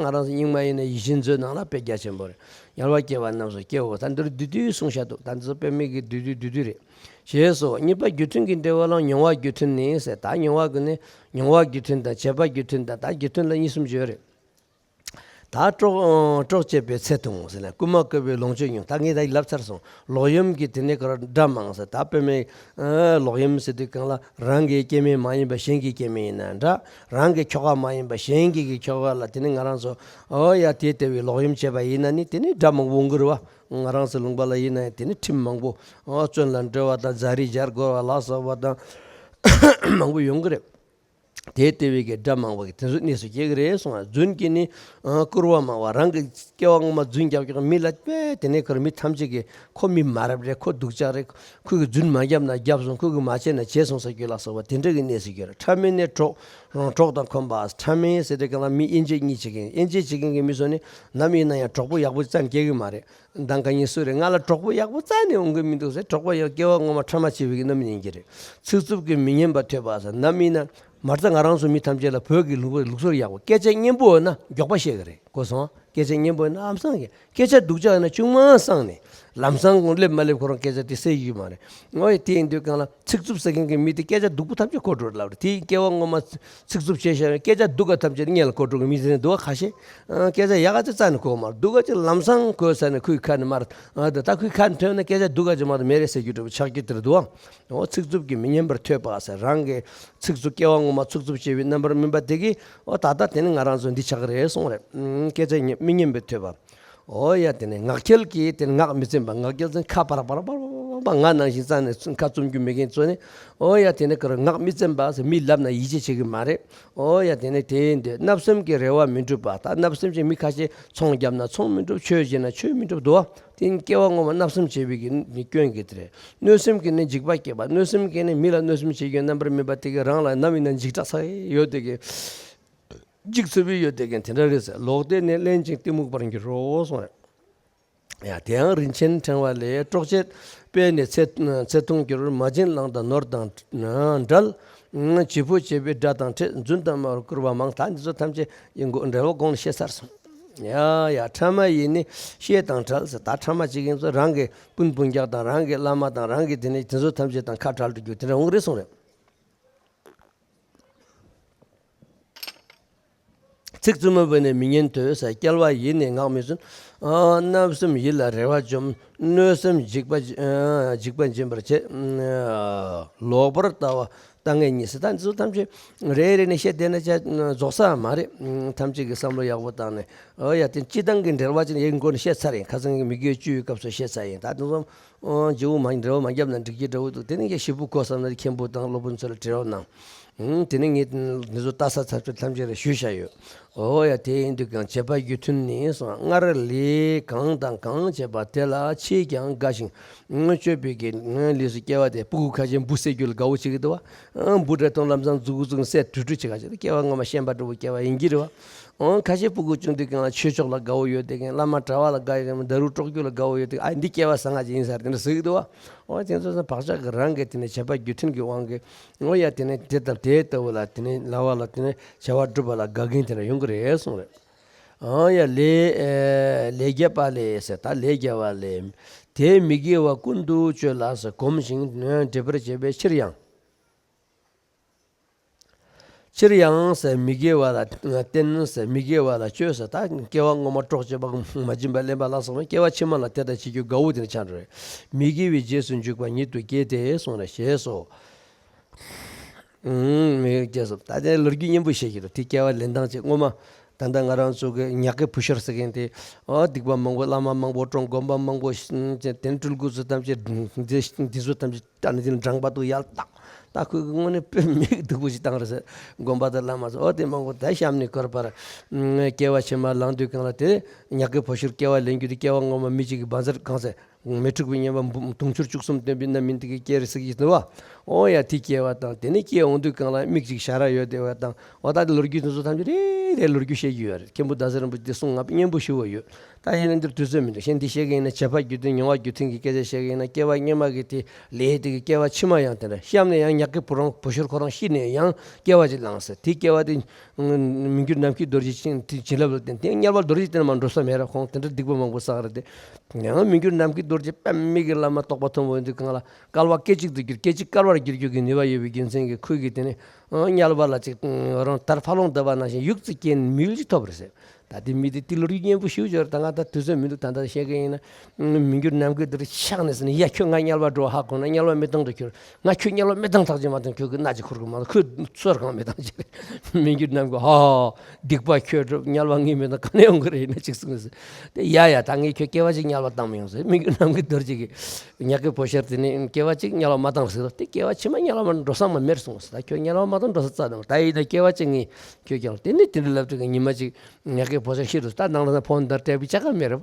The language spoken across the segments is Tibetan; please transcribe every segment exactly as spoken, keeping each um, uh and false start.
ང་རང་ཚོ་རྙིང་མ་ཡིན་ན་ཡིད་བཞིན་མཛོད་ནང་ལ་དཔེ་རྒྱ་ཆེན་པོ་རེད། དམྱལ་བར་སྐྱེ་བ་རྣམས་སུ་སྐྱེའོ། ད་འདིར་བསྡུས་བསྡུས་གསུངས་བཞག་འདུག་ད་འདི་ཚོ་དཔེ་མེད་ཀྱི་བསྡུས་བསྡུས་བསྡུས་བསྡུས་རེད། ཞེས་སོ། གཉིས་པ་རྒྱུ་མཐུན་གྱི་འབྲེལ་བ་ལ་མྱོང་བ་རྒྱུ་མཐུན་ནི་ཟེར། ད་མྱོང་བ་ཀུན་ནི་མྱོང་བ་རྒྱུ་མཐུན་དང་བྱེད་པ་རྒྱུ་མཐུན་དང་། ད་རྒྱུ་མཐུན་ལ་གཉིས་གསུམ་ཡོད་རེད། ད་གྲོགས་གྲོགས་བཅས་པའི་ཚེ་ཐུང་ཟེར་ན་རྐུན་མ་བརྐོས་པའི་ལོངས་སྤྱོད་མྱོང་། ད་ངས་ད་ལབ་ཚར་སོང་། ལོག་གཡེམ་གྱི་དེ་ནས་ཀར་དགྲ་མང་ཟེར། ད་དཔེ་མེད་ལོག་གཡེམ་ཟེར་དུས་གང་ལ་རང་གི་སྐྱེ་དམན་མ་ཡིན་པ་གཞན་གྱི་སྐྱེ་དམན་ཡིན་ན་འདྲ། རང་གི་ཁྱོ་ག་མ་ཡིན་པ་གཞན་གྱི་གི་ཁྱོ་ག་ལ་དེ་ནས་ང་རང་ཚོ་ཨོ་ཡ་དེ་ལྟ་བུའི་ལོག་གཡེམ་བྱས་པ་ཡིན་ན་ནི་དེ་ནས་དགྲ་མང་པོ་འོང་གི་རེད་བ། ང་རང་ཚོ་ལུང་པ་ལ་ཡིན་ན་ཡང་དེ་ནི་ཁྲིམས་མང་པོ། ཨོ་བཙོན་ལ་འགྲོ་བ་དང་རྫ་རི་སྦྱར་དགོས་པ་ལ་སོགས་པ་དང་མང་པོ་ཡོང་གི་རེད། དེ་ལྟ་བུའི་གི་དགྲ་མང་པོ་གི་དེ་ཚོ་གནས་སུ་སྐྱེ་གི་རེད་གསུངས། རྫུན་གྱིས་ནི་ཨ་བསྐུར་བ་མང་བ། རང་གི་སྐྱེ་བ་སྔོན་མ་རྫུན་རྒྱབ་ཀྱང་མི་ལ་དཔེ་དེ་ནས་ཁར་མི་ཐམས་ཅད་ཀྱིས་ཁོ་མི་མ་རབས་རེད། ཁོ་སྡུག་ཅག་རེད། ཁོ་གིས་རྫུན་མ་བརྒྱབ་ན་བརྒྱབ་སོང་། ཁོ་གིས་མ་བྱས་ན་བྱས་སོང་ཟེར་རྒྱུ་ལ་སོགས་པ་དེ་འདྲ་གི་གནས་སུ་སྐྱེ་རེད། ཕྲ་མེན་ནི་གྲོགས། གྲོགས་དང་འཁོན་པ། ཕྲ་མེན་ཟེར་དུས་གང་ལ་མི་དབྱེ་འབྱེད་གཉིས་བྱེད་མཁན། དབྱེ་འབྱེད་བྱེད་མཁན་གྱི་མི་ཚོ་ནི་ནམ་ཡིན་ན་ཡང་གྲོགས་པོ་ཡག་པོ་རྩ་ནས་སྐྱེ་གི་མ་རེད། མདང་ག་ཉིན་སུ་རེད། ང་ལ་གྲོགས་པོ་ཡག་པོ་རྩ་ནས་འོང་གི་མི་འདུག་ཟེར། གྲོགས་པོ་ཡང་སྐྱེ་བ་སྔོན་མ་ཕྲ་མ་བྱས་པའི་གི་རྣམ་སྨིན་གྱི་རེད། ཚིག་རྩུབ་ཀྱིས་མི་སྙན་པ་ཐོས་པ་ཟེར། ནམ་ཡིན་ན་མ་རྩ་ང་རང་ཚོ་མི་ཐམས་ཅད་ལ་བོད་ཀྱི་ལུགས་ལུགས་སྲོལ་ཡག་པོ། སྐད་ཆ་སྙན་པོ་ཡོད་ན་མགྱོགས་པ་བཤད་གི་རེད། གོ་སོང་། སྐད་ཆ་སྙན་པོ་ཡོད་ན་ལམ་སང་གི། སྐད་ཆ་སྡུག་ཅག་ཡོད་ན་ཅུང་མ་སང་ནས་ལམ་སང་སླེབས་མ་སླེབས་ཁོ་རང་སྐད་ཆ་དེ་གསལ་གྱི་མ་རེད། ངོ་ཡ་དེ་ཡིན་དུས་གང་ལ་ཚིག་རྩུབ་ཟེར་མཁན་གྱི་མི་དེ་སྐད་ཆ་སྡུག་པོ་ཐམས་ཅད་གོ་འགྲོ་ལབ་རེད། དེ་སྐྱེ་བ་སྔོན་མ་ཚིག་རྩུབ་བྱས་བཞག་ན་སྐད་ཆ་སྡུག་ག་ཐམས་ཅད་སྙན་ལ་གོ་འགྲོ་གི་མི་དེ་འདུག་བ། ཁ་ཤས་ཨ་སྐད་ཆ་ཡག་ག་ཅིག་རྩ་ནས་གོ་མ་རེད། སྡུག་ག་ཅིག་ལམ་སང་གོ་ས་ནས་ཁོའི་ཁ་ནས་མར་ཨ་ད་ད་ཁོའི་ཁ་ནས་ཐོན་ན་སྐད་ཆ་སྡུག་ག་ཅིག་མ་གཏོགས་མེད་རེད་ཟེར་རྒྱུ་འདྲ་པོ་ཆགས་རྒྱུ་དེ་རེད་འདུག་བ། འོ་ཚིག་རྩུབ་ཀྱིས་མི་སྙན་པར་ཐོས་པ་ཟེར། རང་གི་ཚིག་རྩུབ་སྐྱེ་བ་སྔོན་མ་ཚིག་རྩུབ་བྱས་པའི་རྣམ་པར་སྨིན་པ་དེ་གིས་འོ་ད་ལྟ་དེ་ནི་ང་རང་ཚོ་འདི་ཆགས་ཀྱི་རེད་གསུངས་རེད། ཨུམ། སྐད་ཆ་སྙན་མི་སྙན་པར་ཐོས་པ། འོ་ཡ་དེ་ནས་ངག་འཁྱལ་གྱིས་དེ་ནི་ངག་མི་བཙེམ་པ། ངག་འཁྱལ་ཟེར་ཁ་པར་པར་པར་པར་པར་ང་ནང་བཞིན་རྩ་ནས་ཁ་བཙུམ་རྒྱུ་མེད་མཁན་ཚོ་ནི། འོ་ཡ་དེ་ནས་ཀར་ངག་མི་བཙེམ་པ་ཟེར། མི་ལབ་ན་ཡིད་ཆེས་བྱེད་ཀྱི་མ་རེད། འོ་ཡ་དེ་ནས་དེ་ཡིན་དུས་བརྣབ་སེམས་ཀྱི་རེ་བ་མི་འགྲུབ་པ། ད་བརྣབ་སེམས་ཀྱི་མི་ཁ་ཤས་ཚོང་བརྒྱབ་ན་ཚོང་མི་འགྲུབ། ཆོས་བྱས་ན་ཆོས་མི་འགྲུབ་འདུག་བ། དེ་ནི་སྐྱེ་བ་སྔོན་མ་བརྣབ་སེམས་བྱས་པའི་གི་ནི་སྐྱོན་གྱིས་དེ་རེད། གནོད་སེམས་ཀྱིས་ནི་འཇིགས་པ་སྐྱེད་པ། གནོད་སེམས་ཀྱིས་ནི་མི་ལ་གནོད་སེམས་བྱེད་རྒྱུའི་རྣམ་པར་སྨིན་པ་དེ་གིས་རང་ལ་ནམ་ཡིན་ན་འཇིགས་སྐྲག་ཚ་ཡོད་དེ་གི། འཇིགས་ཚ་བོ་ཡོད་དེ་གི་དེ་འདྲ་རེད་ཟེར། ལོག་ལྟས་ནི་གླེན་ཅིང་གཏི་མུག་པར་འགྱུར་རོ་གསུངས་རེད། ཡ་དེ་ཡང་རིན་ཆེན་ཕྲེང་བ་ལས། གྲོགས་བཅས་པས་ནི་ཚེ་ཚེ་ཐུང་འགྱུར། མ་བྱིན་ལང་དང་ནོར་དང་བྲལ། བྱེད་པོ་བྱེད་པའི་དགྲ་དང་འཕྲད། རྫུན་དང་སྨྲ་བར་བསྐུལ་བ་མང་། ད་འདི་ཚོ་ཐམས་ཅད་ཡིན་དགོས། འགྲེལ་པ་གོང་ནས་བཤད་ཚར་སོང་། ཡ་ཡ་ཕྲ་མ་ཡིས་ནི་བཤེས་དང་བྲལ་ཟེར། ད་ཕྲ་མ་བྱེད་མཁན་ཚོ་རང་གི་སྤུན་སྤུན་ཀྱག་དང་རང་གི་བླ་མ་དང་རང་གི་དེ་ནས་དེ་ཚོ་ཐམས་ཅད་དང་ཁ་བྲལ་འགྲོ་རྒྱུ་དེ་འདྲ་འོང་གི་རེད་གསུངས་རེད། ཚིག་རྩུབ་མོ་བས་ནི་མི་སྙན་ཐོས་ཟེར། སྐྱེ་བ་ཡིས་ནི་ངག་མི་བཙུན། ཨ་བརྣབ་སེམས་ཡིད་ལ་རེ་བ་འཇོམས། གནོད་སེམས་འཇིགས་པ་ཨ་འཇིགས་པ་འབྱིན་པར་བྱེད། ཨ་ལོག་པར་ལྟ་བ་ལྟ་ངན་གཉིས་ཟེར། ད་འདི་ཚོ་ཐམས་ཅད་རེ་རེ་ནས་བཤད་བསྡད་ན་ཆ་རྫོགས་ས་མ་རེད། ཐམས་ཅད་ཀྱིས་བསམ་བློ་ཡག་པོ་བཏང་ནས། ཨོ་ཡ་དེ་སྤྱི་བཏང་གི་འགྲེལ་པ་ཅིག་ཡིན་སྐོར་ནས་བཤད་ཚར་ཡིན། ཁ་སང་གི་མི་དགེ་བཅུའི་སྐབས་སུ་བཤད་ཚར་ཡིན། ད་དེ་ཚོ་ཨོ་ཇེ་བོ་མ་འགྲེལ་བ་མ་བརྒྱབ་ན་འགྲིག་གི་འདྲ་བོ་འདུག་དེ་ནས་ཀྱང་ཞིབ་པོ་གོ་བསམ་ན་མཁན་པོ་དང་སློབ་དཔོན་ཚོ་ལ་དྲི་རོགས་གནང་། ཨང་། དེ་ནས་ངས་འདི་ཚོ་ལྟ་ས་ཚར་ཚུར་ཐམས་ཅད་ལ་ཞུས་བཞག་ཡོད། འོ་ཡ་དེ་ཡིན་དུས་ཀྱང་བྱེད་པ་རྒྱུ་མཐུན་ནི་གསུངས། སྔར་ལས་གང་དང་གང་བྱས་པ་དེ་ལ་ཕྱིས་ཀྱང་དགའ་ཞིང་སྤྱོད་པའི་གི་ལས་སུ་སྐྱེ་བ་དེ། སྤུ་གུ་ཁ་ཤས་འབུ་བསད་རྒྱུ་ལ་དགའ་བོ་བྱེད་ཀྱི་འདུག་བ། ཨང་། འབུ་འདྲ་མཐོང་ལམ་སང་འཛུག་འཛུག་བསད་དུས་དུས་བྱེད་ག་བྱེད། སྐྱེ་བ་སྔ་མ་ཤན་པ་འདྲ་བོ་སྐྱེ་བ་ཡིན་གྱི་རེད་བ། ཨང་། ཁ་ཤས་སྤུ་གུ་ཆུང་དུས་སྒང་ལ་ཆོས་ཕྱོགས་ལ་དགའ་བོ་ཡོད་དེ། གན་བླ་མ་གྲྭ་བ་ལ་དགའ་ཡོད། ད་རུང་དཀྲོག་རྒྱུ་ལ་དགའ་བོ་ཡོད་དེ། ཨ་འདི་སྐྱེ་བ་བཟང་ང་ཅིག་ཡིན་ས་རེད། དེ་འདྲ་ཟེར་གྱི་འདུག་བ། ཨོ་དེ་ཚོ་བག་ཆགས་ཀྱི་རང་གི་དེ་ནས་བྱེད་པ་རྒྱུ་མཐུན་གྱི་དབང་གིས། ཨོ་ཡ་དེ་ནས་དེ་ལྟ་དེ་ལྟ་བུ་ལ་དེ་ནས་ལ་བ་ལ་དེ་ནས་བྱ་བ་སྒྲུབ་པ་ལ་དགའ་མཁན་དེ་འདྲ་ཡོང་གི་རེད་གསུངས་རེད། ཨོ་ཡ་ལས་ཨེ་ལས་རྒྱས་པ་ལས་ཟེར། ད་ལས་རྒྱས་པ་ལས། དེ་མི་དགེ་བ་ཀུན་ཏུ་སྤྱོད་ལ་ཟེར། གོམས་ཤིང་འདྲེན་པར་བྱེད་པའི་ཕྱིར་ཡང་། ཕྱིར་ཡང་ཟེར་མི་དགེ་བ་ལ་བསྟེན་ཟེར། མི་དགེ་བ་ལ་སྤྱོད་ཟེར། ད་སྐྱེ་བ་སྔོན་མ་གྲོགས་བྱེད་པ་མ་བྱིན་པ་གླེན་པ་ལ་སོགས་པ་སྐྱེ་བ་ཕྱི་མ་ལ་དེ་ལྟར་བྱེད་རྒྱུ་དགའ་བོ་དེ་འདྲ་ཆགས་འགྲོ་རེད། མི་དགེ་བའི་རྗེས་སུ་འཇུག་པ་ཉིད་དུ་སྐྱེས་ཏེ་གསུངས་རེད། ཞེས་སོ། ཨུམ། མི་དགེ་རྗེས་སུ། ད་དེ་ལོ་རྒྱུས་སྙན་པོ་བཤད་ཀྱི་འདུག་དེ་སྐྱེ་བ་ལེན་སྟངས་ཅིག་སྔོན་མ་ད་ལྟ་ང་རང་ཚོ་གི་ཉག་གི་བུ་ཤོར་ཟེར་མཁན་དེ། ཨོ་སྡིག་པ་མང་པོ། བླ་མ་མང་པོ་བཀྲོངས། དགོན་པ་མང་པོ་དེ་ནས་སྤྲུལ་སྐུ་ཚོ་ཐམས་ཅད་འདི་ཚོ་ཐམས་ཅད། ད་ནི་དེ་ནི་འགྲངས་པ་འདུག་ཡར་བཏང་། ད་ཁོས་དངོས་གནས་དཔེ་མི་སྡུག་པོ་ཞིག་བཏང་རེད་ཟེར། དགོན་པ་དང་བླ་མ་ཚོ། ཨོ་དེ་མང་པོ་ད་གཤམ་ནས་སྐོར་བར། སྐྱེ་བ་ཕྱི་མ་ལངས་དུས་སྒང་ལ་དེ་ཉག་གི་བུ་ཤོར་སྐྱེ་བ་ལེན་རྒྱུ་དེ། སྐྱེ་བ་སྔོན་མ་མི་གཅིག་གི་བཛྲ་གང་ཟེར། མི་འཁྲུགས་པའི་བསྙེན་པ་འབུམ་དུང་ཕྱུར་བཅུ་གསུམ་བཏོན་པའི་རྣམ་སྨིན་དེ་གིས་སྐྱེ་རེ་ཟེར་གྱི་འདུག་བ། འོ་ཡ་དེ་སྐྱེ་བ་དང་དེ་ནས་སྐྱེ་འོང་དུས་སྒང་ལ་མིག་ཅིག་ཞར་ར་ཡོད་བསྡད་པ་དང་། འོ་ད་དེ་ལོ་རྒྱུས་དེ་ཚོ་ཐམས་ཅད་རེ་རེ་ལོ་རྒྱུས་བཤད་ཀྱི་ཡོད་རེད། མཁན་པོ་ཟླ་ཟེར་རིན་པོ་ཆེ་གསུང་ང་སྙན་པོ་ཞུ་བ་ཡོད། ད་ཡིན་ན་འདིར་དུས་ཚོད་མི་འདུག་གཞན་འདི་བཤད་ཀྱི་ཡིན་ན་བྱེད་པ་རྒྱུ་མཐུན་མྱོང་བ་རྒྱུ་མཐུན་གྱི་སྐད་ཆ་བཤད་ཀྱི་ཡིན་ན་སྐྱེ་བ་སྔོན་མ་གི་དེ་ལས་དེ་གི་སྐྱེ་བ་ཕྱི་མ་ཡང་དེ་འདྲ་གཤམ་ནས་ཡང་ཉག་གི་བུ་རང་བུ་ཤོར་ཁོ་རང་ཤི་ནས་ཡང་སྐྱེ་བ་ཅིག་བླངས་ཟེར། དེ་སྐྱེ་བ་དེ་མི་འགྱུར་ནམ་མཁའི་རྡོ་རྗེ་ཅན་དེ་བྱིན་རླབས་ལ་བརྟེན་དེ་དམྱལ་བ་རྡོ་རྗེ་གཏེར་མ་འགྲོ་ས་མེད་ར། ཁོང་དེ་འདྲ་སྡིག་པ་མང་པོ་བསགས་རེད་དེ། ཡང་མི་འགྱུར་ནམ་མཁའི་རྡོ་རྗེ་པདྨའི་གི་བླ་མ་རྟོགས་པ་མཐོན་པོ་ཡིན་དུས་སྒང་ལ་བསྐལ་པ་སྐད་ཅིག་ཏུ་གྱུར་སྐད་ཅིག་བསྐལ་པར་འགྱུར་རྒྱུ་གི་ནུས་པ་ཡོད་པའི་རྒྱུ་མཚན་གྱིས་ཁོས་གི་དེ་ནས་དམྱལ་བ་ལ་ཅིག་རང་དར་ཕ་ལོང་བཏབ་པ་ནང་བཞིན་ཡུག་ཙི་རྐྱེན་མི་ཡུལ་ཅིག་ཐོབ་རེད་ཟེར། ད་དེ་མི་དེ་ཏི་ལོ་རྒྱུས་སྙན་པོ་ཞིག་ཡོད་རེད། ད་ང་ད་དུས་ཚོད་མི་འདུག་ད་ལྟ་བཤད་མཁན་ཡིན་ན། མི་འགྱུར་ནམ་མཁའི་རྡོ་རྗེ་ཆགས་ནས་ཟེར་ནས་ཡ་ཁྱོད་ང་དམྱལ་བ་འགྲོ་ཧ་གོ་ན་དམྱལ་བ་མི་གཏོང་དུ་ཁྱོད། ང་ཁྱོད་དམྱལ་བ་མི་གཏོང་ཐག་ཆོད་མ་གཏོང་ཁྱོད་ཀྱི་སྣ་གཅིག་འཁུར་གི་མ་གཏོགས་ཁོས་ཚུར་གང་མི་གཏོང་ཅེས་རེད། མི་འགྱུར་ནམ་མཁའི་ཧ་ཧ་ཧ། སྡིག་པ་ཁྱོད་འགྲོ་དམྱལ་བ་ངས་མི་གཏོང་ག་ནས་ཡོང་གི་རེད་ཡིན་ན་ཅིག་གསུངས་ཟེར། དེ་ཡ་ཡ་ད་ངས་ཁྱོད་སྐྱེ་བ་གཅིག་དམྱལ་བ་བཏང་མི་ཡོང་ཟེར། མི་འགྱུར་ནམ་མཁའི་རྡོ་རྗེ་གིས་ཉག་གི་བུ་ཤོར་དེ་ནས་སྐྱེ་བ་གཅིག་དམྱལ་བ་མ་བཏང་ཟེར་དུས་དེ་སྐྱེ་བ་ཕྱི་མ་དམྱལ་བ་མ་འགྲོ་ས་མ་མེད་གསུངས་ཟེར། ད་ཁྱོད་དམྱལ་བ་མ་གཏོང་འགྲོ་ས་རྩ་དང་ད་ཡིན་ན་སྐྱེ་བ་གཅིག་ངས་ཁྱོད་ཀྱང་དེ་ནས་དེ་འདྲ་ལབ་དུས་ཉི་མ་གཅིག་ཉག་གི་བུ་ཤོར་ཤི་རུ་ད་ནང་ལ་ཕོན་དར་སྤྲད་པའི་ཆ་ག་མེད་རེད་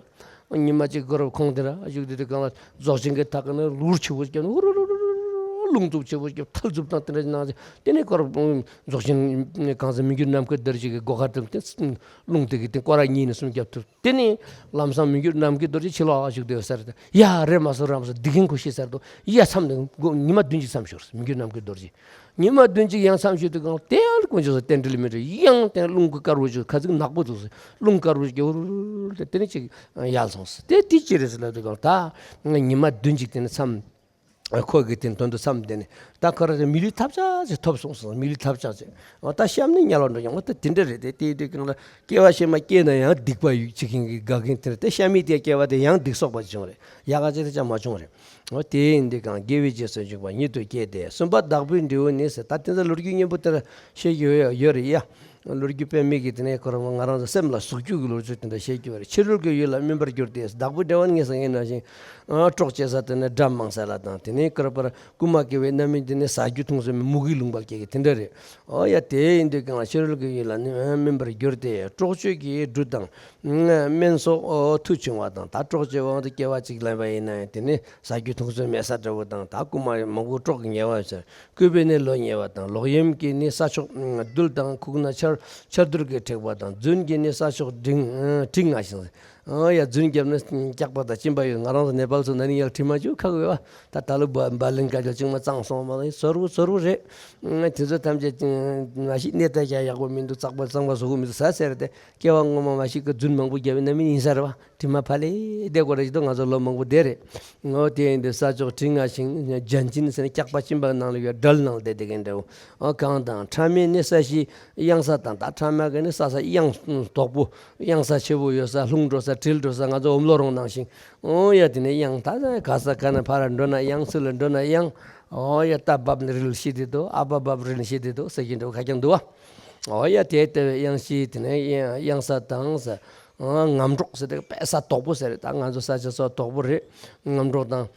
བ། ཉི་མ་གཅིག་གོ་རབས་ཁོང་དེ་ར་བཞུགས་དེ་དུས་སྒང་ལ་རྫོགས་ཆེན་གྱི་ཐག་གི་ནི་ལུར་ཆེ་བོ་སྐྱོན་ཧུ་རུ་རུ་རུ་རུ་རླུང་འཚུབ་ཆེ་བོ་སྐྱོན་ཐལ་འཚུབ་དང་དེ་འདྲ་ནང་དེ་ནས་གོ་རབས་རྫོགས་ཆེན་གང་ཟེར་མི་འགྱུར་ནམ་མཁའི་རྡོ་རྗེ་གི་སྒོ་ཁ་དེ་རླུང་དེ་གི་དེ་སྐོར་ར་གཉིས་ནས་གསུམ་བརྒྱབ་ཐུབ། དེ་ནས་ལམ་སང་མི་འགྱུར་ནམ་མཁའི་རྡོ་རྗེ་ཕྱི་ལོགས་བཞུགས་དེ་ཡོད་ས་རེད། ཡ་རེད་མ་སོང་ར་མ་སོང་སྡིག་རྒན་ཁོ་ཤི་ས་རེད་དོ། ཡ་མཚམས་དེ་ཉི་མ་བདུན་གཅིག་མཚམས་ཤོར་མི་འགྱུར་ནམ་མཁའི་རྡོ་རྗེ། ཉི་མ་བདུན་གཅིག་ཡང་མཚམས་ཤོར་དུས་སྒང་དེ་ཡང་དཀོན་མཆོག་གསུམ་རྟེན་འབྲེལ་མི་འགྲིག་ཡང་དེ་རླུང་གི་དཀར་པོ་ཅིག་ཁ་ཚིག་ནག་པོ་འདུག་ཟེར། རླུང་དཀར་པོ་ཅིག་འུར་དེ་དེ་ནས་ཅིག་ཡལ་སོང་ཟེར། དེ་དེ་ཅི་རེད་ཟེར་ལབ་དུས་སྒང་ད་ང་ཉི་མ་བདུན་གཅིག་དེ་ནས་མཚམས་ཁོ་གི་དེ་དོན་དུ་མཚམས་དེ་ནས་ད་ཁོ་ར་མི་ལུས་ཐབས་ཆག་ཅིག་ཐོབ་སོང་ཟེར། མི་ལུས་ཐབས་ཆག་ཅིག་འོ་ད་གཤམ་ནས་དམྱལ་བ་འགྲོ་ཡང་འོ་ད་དེ་འདྲ་རེད་དེ། དེ་དུས་སྒང་ལ་སྐྱེ་བ་ཕྱི་མ་སྐྱེས་ན་ཡང་སྡིག་པ་ཡོད་ཅིག་ཡིན་གི་དགའ་མཁན་དེ་རེད་དེ། གཤམ་མི་དེ་སྐྱེ་བ་དེ་ཡང་སྡིག་གསོག་པ་བྱུང་རེད། ཡག་ག་ཅི་རེད་ཅང་མ་བྱུང་རེད། འོ་དེ་ཡིན་དུས་སྒང་དགེ་བའི་རྗེས་སུ་འཇུག་པ་ཉིད་དུ་སྐྱེས་ཏེ། གསུམ་པ་བདག་པོའི་འབྲས་བུ་ནི་ཟེར། ད་དེ་ཚོ་ལོ་རྒྱུས་སྙན་པོ་དེ་འདྲ་བཤད་ཀྱི་ཡོད་ཡོད་རེད་ཡ། ལོ་རྒྱུས་དཔེ་མེད་ཀྱི་དེ་ནས་ཁོ་རང་ང་རང་ཚོ་སེམས་ལ་ཟུག་རྒྱུ་གི་ལོ་རྒྱུས་དེ་འདྲ་བཤད་ཀྱི་ཡོད་རེད། ཕྱི་རོལ་གྱི་ཡུལ་ལ་སྨིན་པར་གྱུར་ཏེ། བདག་པོའི་འབྲས་བུ་ནི་ཟེར་ཡིན་ནང་བཞིན་ཨ་གྲོགས་བྱེད་ས་དེ་ནས་དགྲ་མང་ས་ལ་དང་དེ་ནས་ཀར་པར་རྐུན་མ་སྐྱེ་བའི་རྣམ་སྨིན་དེ་ནས་ཟ་རྒྱུ་འཐུང་ས་མི་མུ་གེའི་ལུང་པ་སྐྱེ་གི་དེ་འདྲ་རེད། འོ་ཡ་དེ་ཡིན་དུས་སྒང་ཕྱི་རོལ་གྱི་ཡུལ་ལ་ནི་སྨིན་པར་གྱུར་ཏེ། གྲོགས་སྤྱོད་ཀྱི་འབྲུ་དང་། སྨན་སོགས་མཐུ་ཆུང་བ་དང་། ད་གྲོགས་ཀྱི་དབང་དུ་སྐྱེ་བ་གཅིག་ལེན་པ་ཡིན་ན་ཡང་དེ་ནི་ཟ་རྒྱུ་འཐུང་ས་མེད་ས་འདྲ་བོ་དང་། ད་རྐུན་མ་མང་པོ་གྲོགས་ཀྱིས་ཉེ་བར་ཟེར། བརྐུས་པས་ནི་ལོ་ཉེ་བ་དང་། ལོག་གཡེམ་གྱིས་ནི་ས་ཕྱོགས་རྡུལ་དང་། ཁུག་ན་ཆར་ཆར་རྡུལ་གྱིས་འཁྲིགས་པ་དང་། རྫུན་གྱིས་ནི་ས་ཕྱོགས་དྲི་དྲི་ང་ཞིང་། ཨ་ཡ་རྫུན་རྒྱབ་ན་སྐྱག་པ་དང་གཅིན་པ་ཡོད། ང་རང་ཚོ་ནེ་པཱལ་ཚོ་ན་ནིང་ཡར་དྲི་མ་བཅུག་ཁ་དགོས་པ། ད་ད་ལོ་བ་བ་ལིན་ག་རྒྱ་ཅིག་མ་གཙང་སོང་མ་ལ་ཟོར་བུ་ཟོར་བུ་རེད། དེ་ཚོ་ཐམས་ཅད་མ་གཞི་གནས་སྟངས་ཀྱང་ཡག་པོ་མི་འདུག་གཙང་པ་གཙང་པ་བཟོ་གི་མི་འདུག་ཟ་ཟེར་ཏེ། སྐྱེ་བ་སྔོན་མ་མ་ཤི་ཀ་རྫུན་མང་པོ་བརྒྱབ་པའི་རྣམ་སྨིན་ཡིན་ས་རེད་བ། དྲི་མ་ཕ་ལས་བསྡད་དགོས་རེད་ཅི་འདུག་ང་ཚོ་ལོ་མང་པོ་བསྡད་རེད། ངོ་དེ་ཡིན་དུས་ས་ཕྱོགས་དྲི་ང་ཞིང་། ལྗན་ཅིན་ཟེར་ན་སྐྱག་པ་གཅིན་པ་ནང་ལ་ཡོད་དྲི་ནང་ལ་བསྡད་བསྡད་མཁན་འདྲ་བོ། ཨ་གང་དང་། ཕྲ་མས་ནི་ས་གཞི་གཡང་ས་དང་། ད་ཕྲ་མ་གིས་ནི་ས་ས་གཡང་དོག་པོ་གཡང་ས་ཆེ་བོ་ཡོད་ས་ལྷུང་འགྲོ་ས་དྲིལ་འགྲོ་ས་ང་ཚོ་འོམ་ལོ་རོང་ནང་བཞིན། ཨོ་ཡ་དེ་ནས་གཡང་ད་ག་ས་ག་ན་ཕ་ར་འགྲོ་ན་གཡང་ཚུར་ལ་འགྲོ་ན་གཡང་། ཨོ་ཡ་རྟ་བབས་ནི་རིལ་ཤི་དེ་དོ། ཨ་བ་བབས་རིལ་ཤི་དེ་དོ་ཟེར་གྱིན་འདྲ་བོ་ཁ་རྐྱང་འདུག་བ། ཨོ་ཡ་དེ་ལྟ་བུའི་གཡང་ཤི་དེ་ནས་གཡང་ས་དང་ས། ཨ་ངམ་གྲོག་ཟེར་དེ་དཔེ་ས་དོག་པོ་ཟེར་རེད། ད་ང་ཚོ་ས་ཆ་སོགས་དོག་པོ་རེད། ངམ་གྲོག་དང་།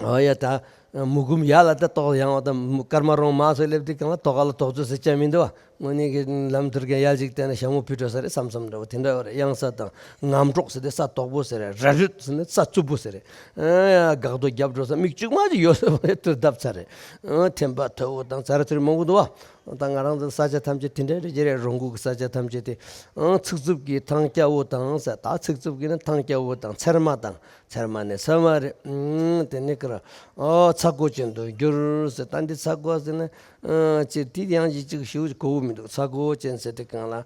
ཨོ་ཡ་ད་མུ་གུམ་ཡ་ལ་ད་ཏོག་ཡང་བ་དང་སྐར་མ་རོང་མ་སོགས་སླེབས་དུས་གང་ལ་དོག་ག་ལ་དོག་ཚོད་ཟེར་བྱ་མི་འདུག་བ། དངོས་གནས་ཀྱི་ལམ་དུར་གྱི་ཡལ་ཅིག་བལྟས་ན་ཞྭ་མོ་ཕུད་འགྲོ་ས་རེད་བསམ་བསམ་འདྲ་བོ་དེ་འདྲ་བ་རེད། གཡང་ས་དང་ངམ་གྲོག་ཟེར་དེ་ས་དོག་པོ་ཟེར་རེད། ར་རུད་ཟེར་ནས་ས་རྩུབ་པོ་ཟེར་རེད། ཨ་ཡ་འགག་རྡོ་རྒྱབ་འགྲོ་ས་མིག་གཅིག་མ་ཅིག་ཡོད་ས་བ་རེད། དུར་བརྡབ་ཚར་རེད། ཨ་ཐེམ་པ་མཐོ་བོ་དང་ཚ་ར་ཚུར་མང་པོ་འདུག་བ། ད་ང་རང་ཚོ་ས་ཆ་ཐམས་ཅད་དེ་འདྲ་རེད་ཀྱི་རེད། རོང་ཁུལ་གྱི་ས་ཆ་ཐམས་ཅད་དེ། ཨང་ཚིག་རྩུབ་ཀྱི་ཐང་སྐྱ་བོ་དང་ཟེར། ད་ཚིག་རྩུབ་ཀྱི་ནི་ཐང་སྐྱ་བོ་དང་ཚེར་མ་དང་། ཚེར་མ་ནི་ཚེར་མ་རེད། ཨང་དེ་ནི་ཀར་ཨོ་ཚ་སྒོ་ཅན་དུ་འགྱུར་ཟེར། ད་འདི་ཚ་སྒོ་ཟེར་ན་ཨང་ཅི་དེ་ཡང་ཅི་ཅིག་ཞུ་གོ་གི་མི་འདུག་ཚ་སྒོ་ཅན་ཟེར་དེ་གང་ལ་ཨང་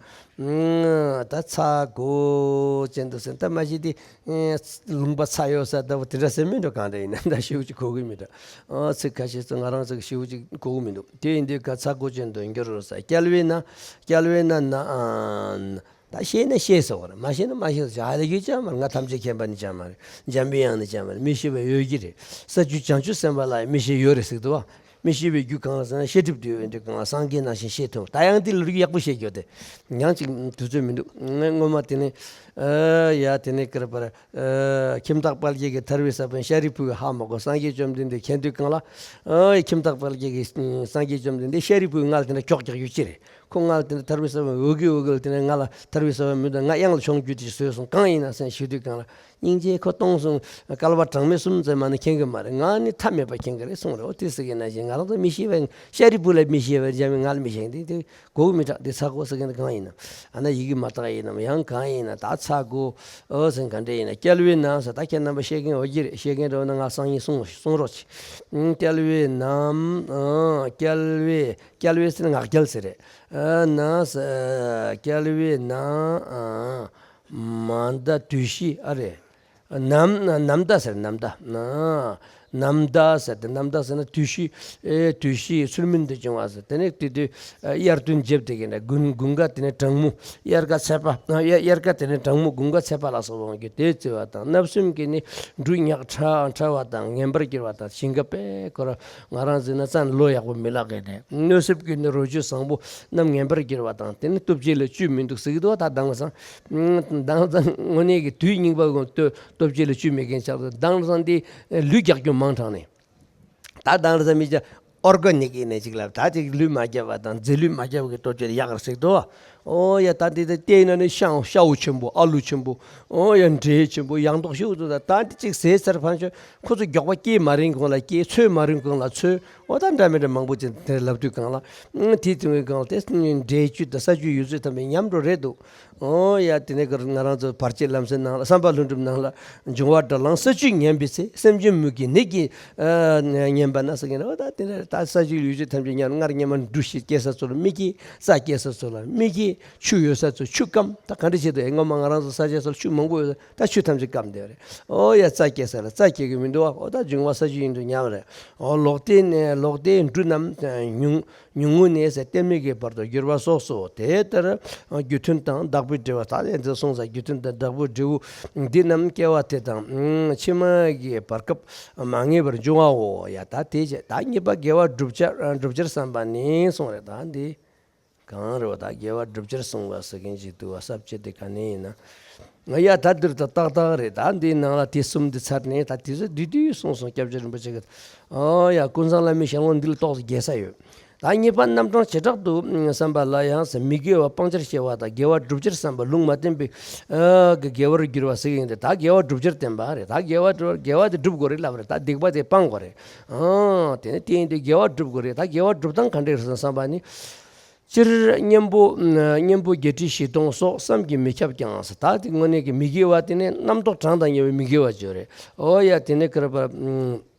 ད་ཚ་སྒོ་ཅན་དུ་ཟེར། ད་མ་གཞི་དེ་ཨེ་ལུང་པ་ཚ་ཡོད་ས་ལྟ་བུ་དེ་འདྲ་ཟེར་མི་འགྲོ། གང་འདྲ་ཡིན་ན་ད་ཞེ་པོ་ཅིག་གོ་གི་མི་འདུག་ཨ་ཚིག་ཁ་ཤས་ཚོ་ང་རང་ཚོ་ཞེ་པོ་ཅིག་གོ་གི་མི་འདུག་དེ་ཡིན་དུས་ག་ཚ་སྒོ་ཅན་དུ་འགྱུར་རོ་ས། སྐྱལ་བས་ན་སྐྱལ་བས་ན་ན་ཨ་ད་ཤེས་ན་ཤེས་ཟེར་བ་རེད། མ་ཤེས་ན་མ་ཤེས་ཟེར། ཨ་ལ་ཡུལ་ཅང་མ་རེད། ང་ཐམས་ཅད་མཁྱེན་པ་ནི་ཅང་མ་རེད། འཇམ་པའི་དབྱངས་ནི་ཅང་མ་རེད། མི་ཤེས་པ་ཡོད་ཀྱི་རེད། ས་བཅུ་བྱང་ཆུབ་སེམས་དཔའ་ལ་མི་ཤེས་ཡོད་རེད་ཟེར་འདུག་བ། མི་ཤེས་པའི་རྒྱུ་གང་ལ་ཟེར་ན་ཤེས་སྒྲིབ་དུ་ཡོད་དུས་གང་ལ་སངས་རྒྱས་ནང་བཞིན་ཤེས་ཐུབ། ད་ཡང་དེ་ལ་རིགས་ཡག་པོ་བཤད་རྒྱུ་དེ་ཡང་ཅིག་དུས་ཚོད་མི་འདུག་ངས་སྔོན་མ་དེ་ནས་ཨ་ཡ་དེ་ནས་ཀར་པར་ཨ་ཁྱིམ་བདག་དཔལ་དགྱེས་ཀྱི་ཐར་པའི་ས་བོན་ཤཱ་རིའི་བུས་ཧ་མ་གོ། སངས་རྒྱས་བཅོམ་ལྡན་འདས་མཁྱེན་དུས་གང་ལ་ཨ་ཁྱིམ་བདག་དཔལ་དགྱེས་ཀྱི་སངས་རྒྱས་བཅོམ་ལྡན་འདས་ཤཱ་རིའི་བུའི་མངལ་དེ་འདྲ་ཀྱོག་ཀྱོག་ཡོད་ཀྱི་རེད། ཁོ་ང་ལ་དེ་འདྲ་ཐར་པའི་ས་བོན་འོ་གི་འོ་གི་ལ་དེ་ནས་ང་ལ་ཐར་པའི་ས་བོན་མི་འདུག་ང་གཡང་ལ་མཆོང་རྒྱུ་དེ་བཟོས་སོང་། གང་ཡིན་ན་སེམས་ཞུ་དུས་གང་ལ་སྙིང་རྗེ་ཁོ་གཏོང་སོང་། བསྐལ་པ་གྲངས་མེད་གསུམ་ཙམ་མ་ནི་མཁྱེན་གི་མ་རེད། ང་ནི་ཐ་མལ་པ་མཁྱེན་གི་རེད་གསུངས་རེད། འོ་དེ་ཟེར་གི་ན་བཞིན་ང་རང་ཚོ་མི་ཤེས་པའི་ཤཱ་རིའི་བུ་ལ་མི་ཤེས་པའི་རྒྱ་མི་ང་ལ་མི་ཤེས་དེ་དེ་གོ་གི་མི་དྲག་དེ་ཚ་གོ་ཟེར་གི་ན་གང་ཡིན་ན། ཨ་ན་ཡི་གེ་མ་དག་ཡིན་ནམ་ཡང་གང་ཡིན་ན་ད་ཚ་གོ་ཨོ་ཟེར་ག་འདྲ་ཡིན་ན། བསྐལ་པའི་ནང་ཟེར་ད་ཁྱེད་རྣམ་པ་ཤེས་མཁན་འོ་གི་རེད། ཤེས་མཁན་འགྲོ་ན་ང་སང་ཉིན་གསུང་གསུང་རོགས་གྱིས། བསྐལ་པའི་ནང་བསྐལ་པའི་བསྐལ་པའི་ཟེར་ན་ངག་རྒྱལ་ཟེར་རེད། ཨ་ན་ཟེར་བསྐལ་པའི་ནང་མ་ད་དུས་བཞི་ཨ་རེད། ནམ་ནམ་ཟླ་ཟེར་ནམ་ཟླ། ནམ་ཟླ་ཟེར་ཏེ་ནམ་ཟླ་ཟེར་ན་དུས་བཞི། ཨེ་དུས་བཞི་ཚུལ་མིན་དུ་བྱུང་བ་ཟེར། དེ་ནས་དེ་དུས་དབྱར་སྟོན་འཇེབ་དེ་གི་ནས་དགུན་དགུན་ཁ་དེ་ནས་གྲང་མོ། དབྱར་ཁ་ཚད་པ། དབྱར་ཁ་དེ་ནས་གྲང་མོ། དགུན་ཁ་ཚད་པ་ལ་སོགས་པ་གི་དེ་བརྩི་བ་དང་། བསྣབ་སེམས་ཀྱི་ནི་འབྲུ་ཉག་ཕྲ་ཕྲ་བ་དང་ངན་པར་གྱུར་བ་དང་། ཞིང་ཁ་པས་ཁོ་ར་ང་རང་ཟེར་ན་རྩ་ནས་ལོ་ཡག་པོ་མི་ལག་གི་ནས། གནོད་སེམས་ཀྱི་ནི་རོ་བཅུད་བཟང་པོ་རྣམས་ངན་པར་གྱུར་བ་དང་། དེ་ནི་ལྟོ་ཆས་ལ་བཅུད་མི་འདུག་ཟེར་གི་འདུག་ད་དེང་སང་། དེང་སང་དངོས་གནས་ཀྱི་དུས་རྙིང་པ་གོང་ལྟོ་ལྟོ་ཆས་ལ་བཅུད་མེད་མཁན་ཆགས་སོང་། དེང་སང་དེ་ལུད་རྒྱག་རྒྱུ་མང་དྲགས་ནས། ད་དེང་སང་མི་ཅག་ཨོར་ག་ནིག་ཡིན་ནས་ཅིག་ལབ། ད་ཅིག་ལུད་མ་རྒྱབ་པ་དང་རྫས་ལུད་མ་རྒྱབ་པ་གི་ལྟོ་ཆས་ལ་ཡག་རེད་ཟེར་གི་འདུག་ཨོ་ཡ་ད་དེ་ད་བལྟས་ན་ནི་ཤང་ཤའུ་ཆེན་པོ། ཨ་ལུ་ཆེན་པོ། ཨོ་ཡ་འབྲས་ཆེན་པོ་ཡག་མདོག་ཤོས་འདུག་ད་ད་དེ་ཅིག་ཟས་ཚར་ཕན་ཆོད་ཁོ་ཚོ་མགྱོགས་པ་སྐྱེས་མ་རན་གོང་ལ་སྐྱེས། ཚོས་མ་རན་གོང་ལ་ཚོས། འོ་ད་འདྲ་མི་འདྲ་མང་པོ་ཅིག་དེ་ལབ་དུས་གང་ལ། ཨང་དེ་དུས་གང་ལ་དེ་འབྲས་བཅུད་དང་ས་བཅུད་ཡོད་ཚད་ཐམས་ཅད་ཉམས་འགྲོ་རེད་འདུག་ཨོ་ཡ་དེ་ནས་ང་རང་ཚོ་བར་ཆད་ལམ་སེལ་ནང་ལ་བསམ་པ་ལྷུན་གྲུབ་ནང་ལ། འབྱུང་བ་དགྲར་ལངས་ས་བཅུད་ངན་པའི་ཚེ། སེམས་ཅན་མུ་གེའི་ནད་ཀྱིས་ཨ་ཉེན་པ་ན་ཟེར་གྱི་ན། འོ་ད་དེ་ནས་ད་ས་བཅུད་ཡོད་ཚད་ཐམས་ཅད་ཉམས། སྔར་སྔོན་མ་འབྲུ་བཞི་སྐྱེ་ས་ཚོ་ལ་མི་སྐྱེ། རྩྭ་སྐྱེ་ས་ཚོ་ལ་མི་སྐྱེ། ཆུ་ཡོད་ས་ཚོ་ཆུ་སྐམ། ད་ག་འདྲ་བྱེད་དུ་ཨེ། སྔོན་མ་ང་རང་ཚོ་ས་ཆ་སོགས་ཆུ་མང་པོ་ཡོད། ད་ཆུ་ཐམས་ཅད་སྐམ་བསྡད་རེད། ཨོ་ཡ་རྩྭ་སྐྱེ་ས་ལ་རྩྭ་སྐྱེ་གི་མི་འདུག་ཨོ་ད་འབྱུང་བ་ས་བཅུད་ཡིན་དུ་ཉམས་རེད། ཨོ་ལོག་སྟེ་ནས་ལོག་སྟེ་འབྲུ་རྣམས་ཉུང་ཉུང་ངུ་ནས་ཟེར། གཏད་མེད་ཀྱི་བར་དུ་གྱུར་པ་སོགས་སོ། དེ་ལྟར་རྒྱུ་མཐུན་དང་བདག་པོའི་འབྲས་བུ། ད་ལན་དུ་སོང་ཙང་རྒྱུ་མཐུན་དང་བདག་པོའི་འབྲས་བུ་འདི་རྣམས་སྐྱེ་བ་དེ་དང་ཕྱི་མ་གི་བར་སྐབས་མ་ངེས་པར་འབྱུང་བའོ། ཡ་ད་དེ་བྱས་ད་གཉིས་པ་དགེ་བ་བསྒྲུབ་བྱར་བསྒྲུབ་བྱར་བསམ་པ་ནི་གསུངས་རེད། ད་འདི། གང་རེད་བ། ད་དགེ་བ་བསྒྲུབ་བྱར་གསུངས་པ་ཟེར་མཁན་ཅིག་འདུག་བ། ས་བཅད་དེ་ག་ནས་ཡིན་ན། ང་ཡ་ད་འདིར་ད་ཏག་ཏག་རེད། ད་འདིའི་ནང་ལ་དེ་གསུམ་འདི་ཚར་ནས་ད་དེ་ཚོ་བསྡུས་བསྡུས་གསུངས་སོང་སྐྱབས་རྗེ་རིན་པོ་ཆེ་གིས། ཨོ་ཡ་ཀུན་བཟང་བླ་མའི་ཞལ་ངོ་འདི་ལ་ཏོག་ཙམ་རྒྱས་ས་ཡོད། ད་གཉིས་པ་རྣམ་གྲངས་བྱེ་བྲག་ཏུ་བསམ་པ་ལ་ཡང་ཟེར། མི་དགེ་བ་སྤང་བྱར་བཤད་པ་དང་དགེ་བ་བསྒྲུབ་བྱར་བསམ་པ་ལུང་མ་བསྟན་པའི་ཨ་གི་དགེ་བར་འགྱུར་བ་ཟེར་གྱི་ཡིན་ཏེ། ད་དགེ་བ་བསྒྲུབ་བྱར་བསྟན་པ་རེད། ད་དགེ་བ་བསྒྲུབ་དགེ་བ་དེ་བསྒྲུབ་དགོས་རེད་ལབ་རེད། ད་སྡིག་པ་དེ་སྤང་དགོས་རེད། ཨང་དེ་ནས་དེ་ཡིན་དུས་དགེ་བ་བསྒྲུབ་དགོས་རེད། ད་དགེ་བ་བསྒྲུབ་སྟངས་ག་འདྲ་རེད་ཟེར་བསམ་པ་ནི། སྤྱིར་གཉེན་པོ་གཉེན་པོ་བརྒྱད་ཁྲི་བཞི་སྟོང་སོགས་བསམ་གྱིས་མི་ཁྱབ་ཀྱང་ཟེར། ད་དེ་དངོས་གནས་ཀྱི་མི་དགེ་བ་དེ་ནི་རྣམ་རྟོག་གྲངས་དང་ཉེ་བའི་མི་དགེ་བ་བརྗོད་རེད། ཨོ་ཡ་དེ་ནས་ཁར་པ་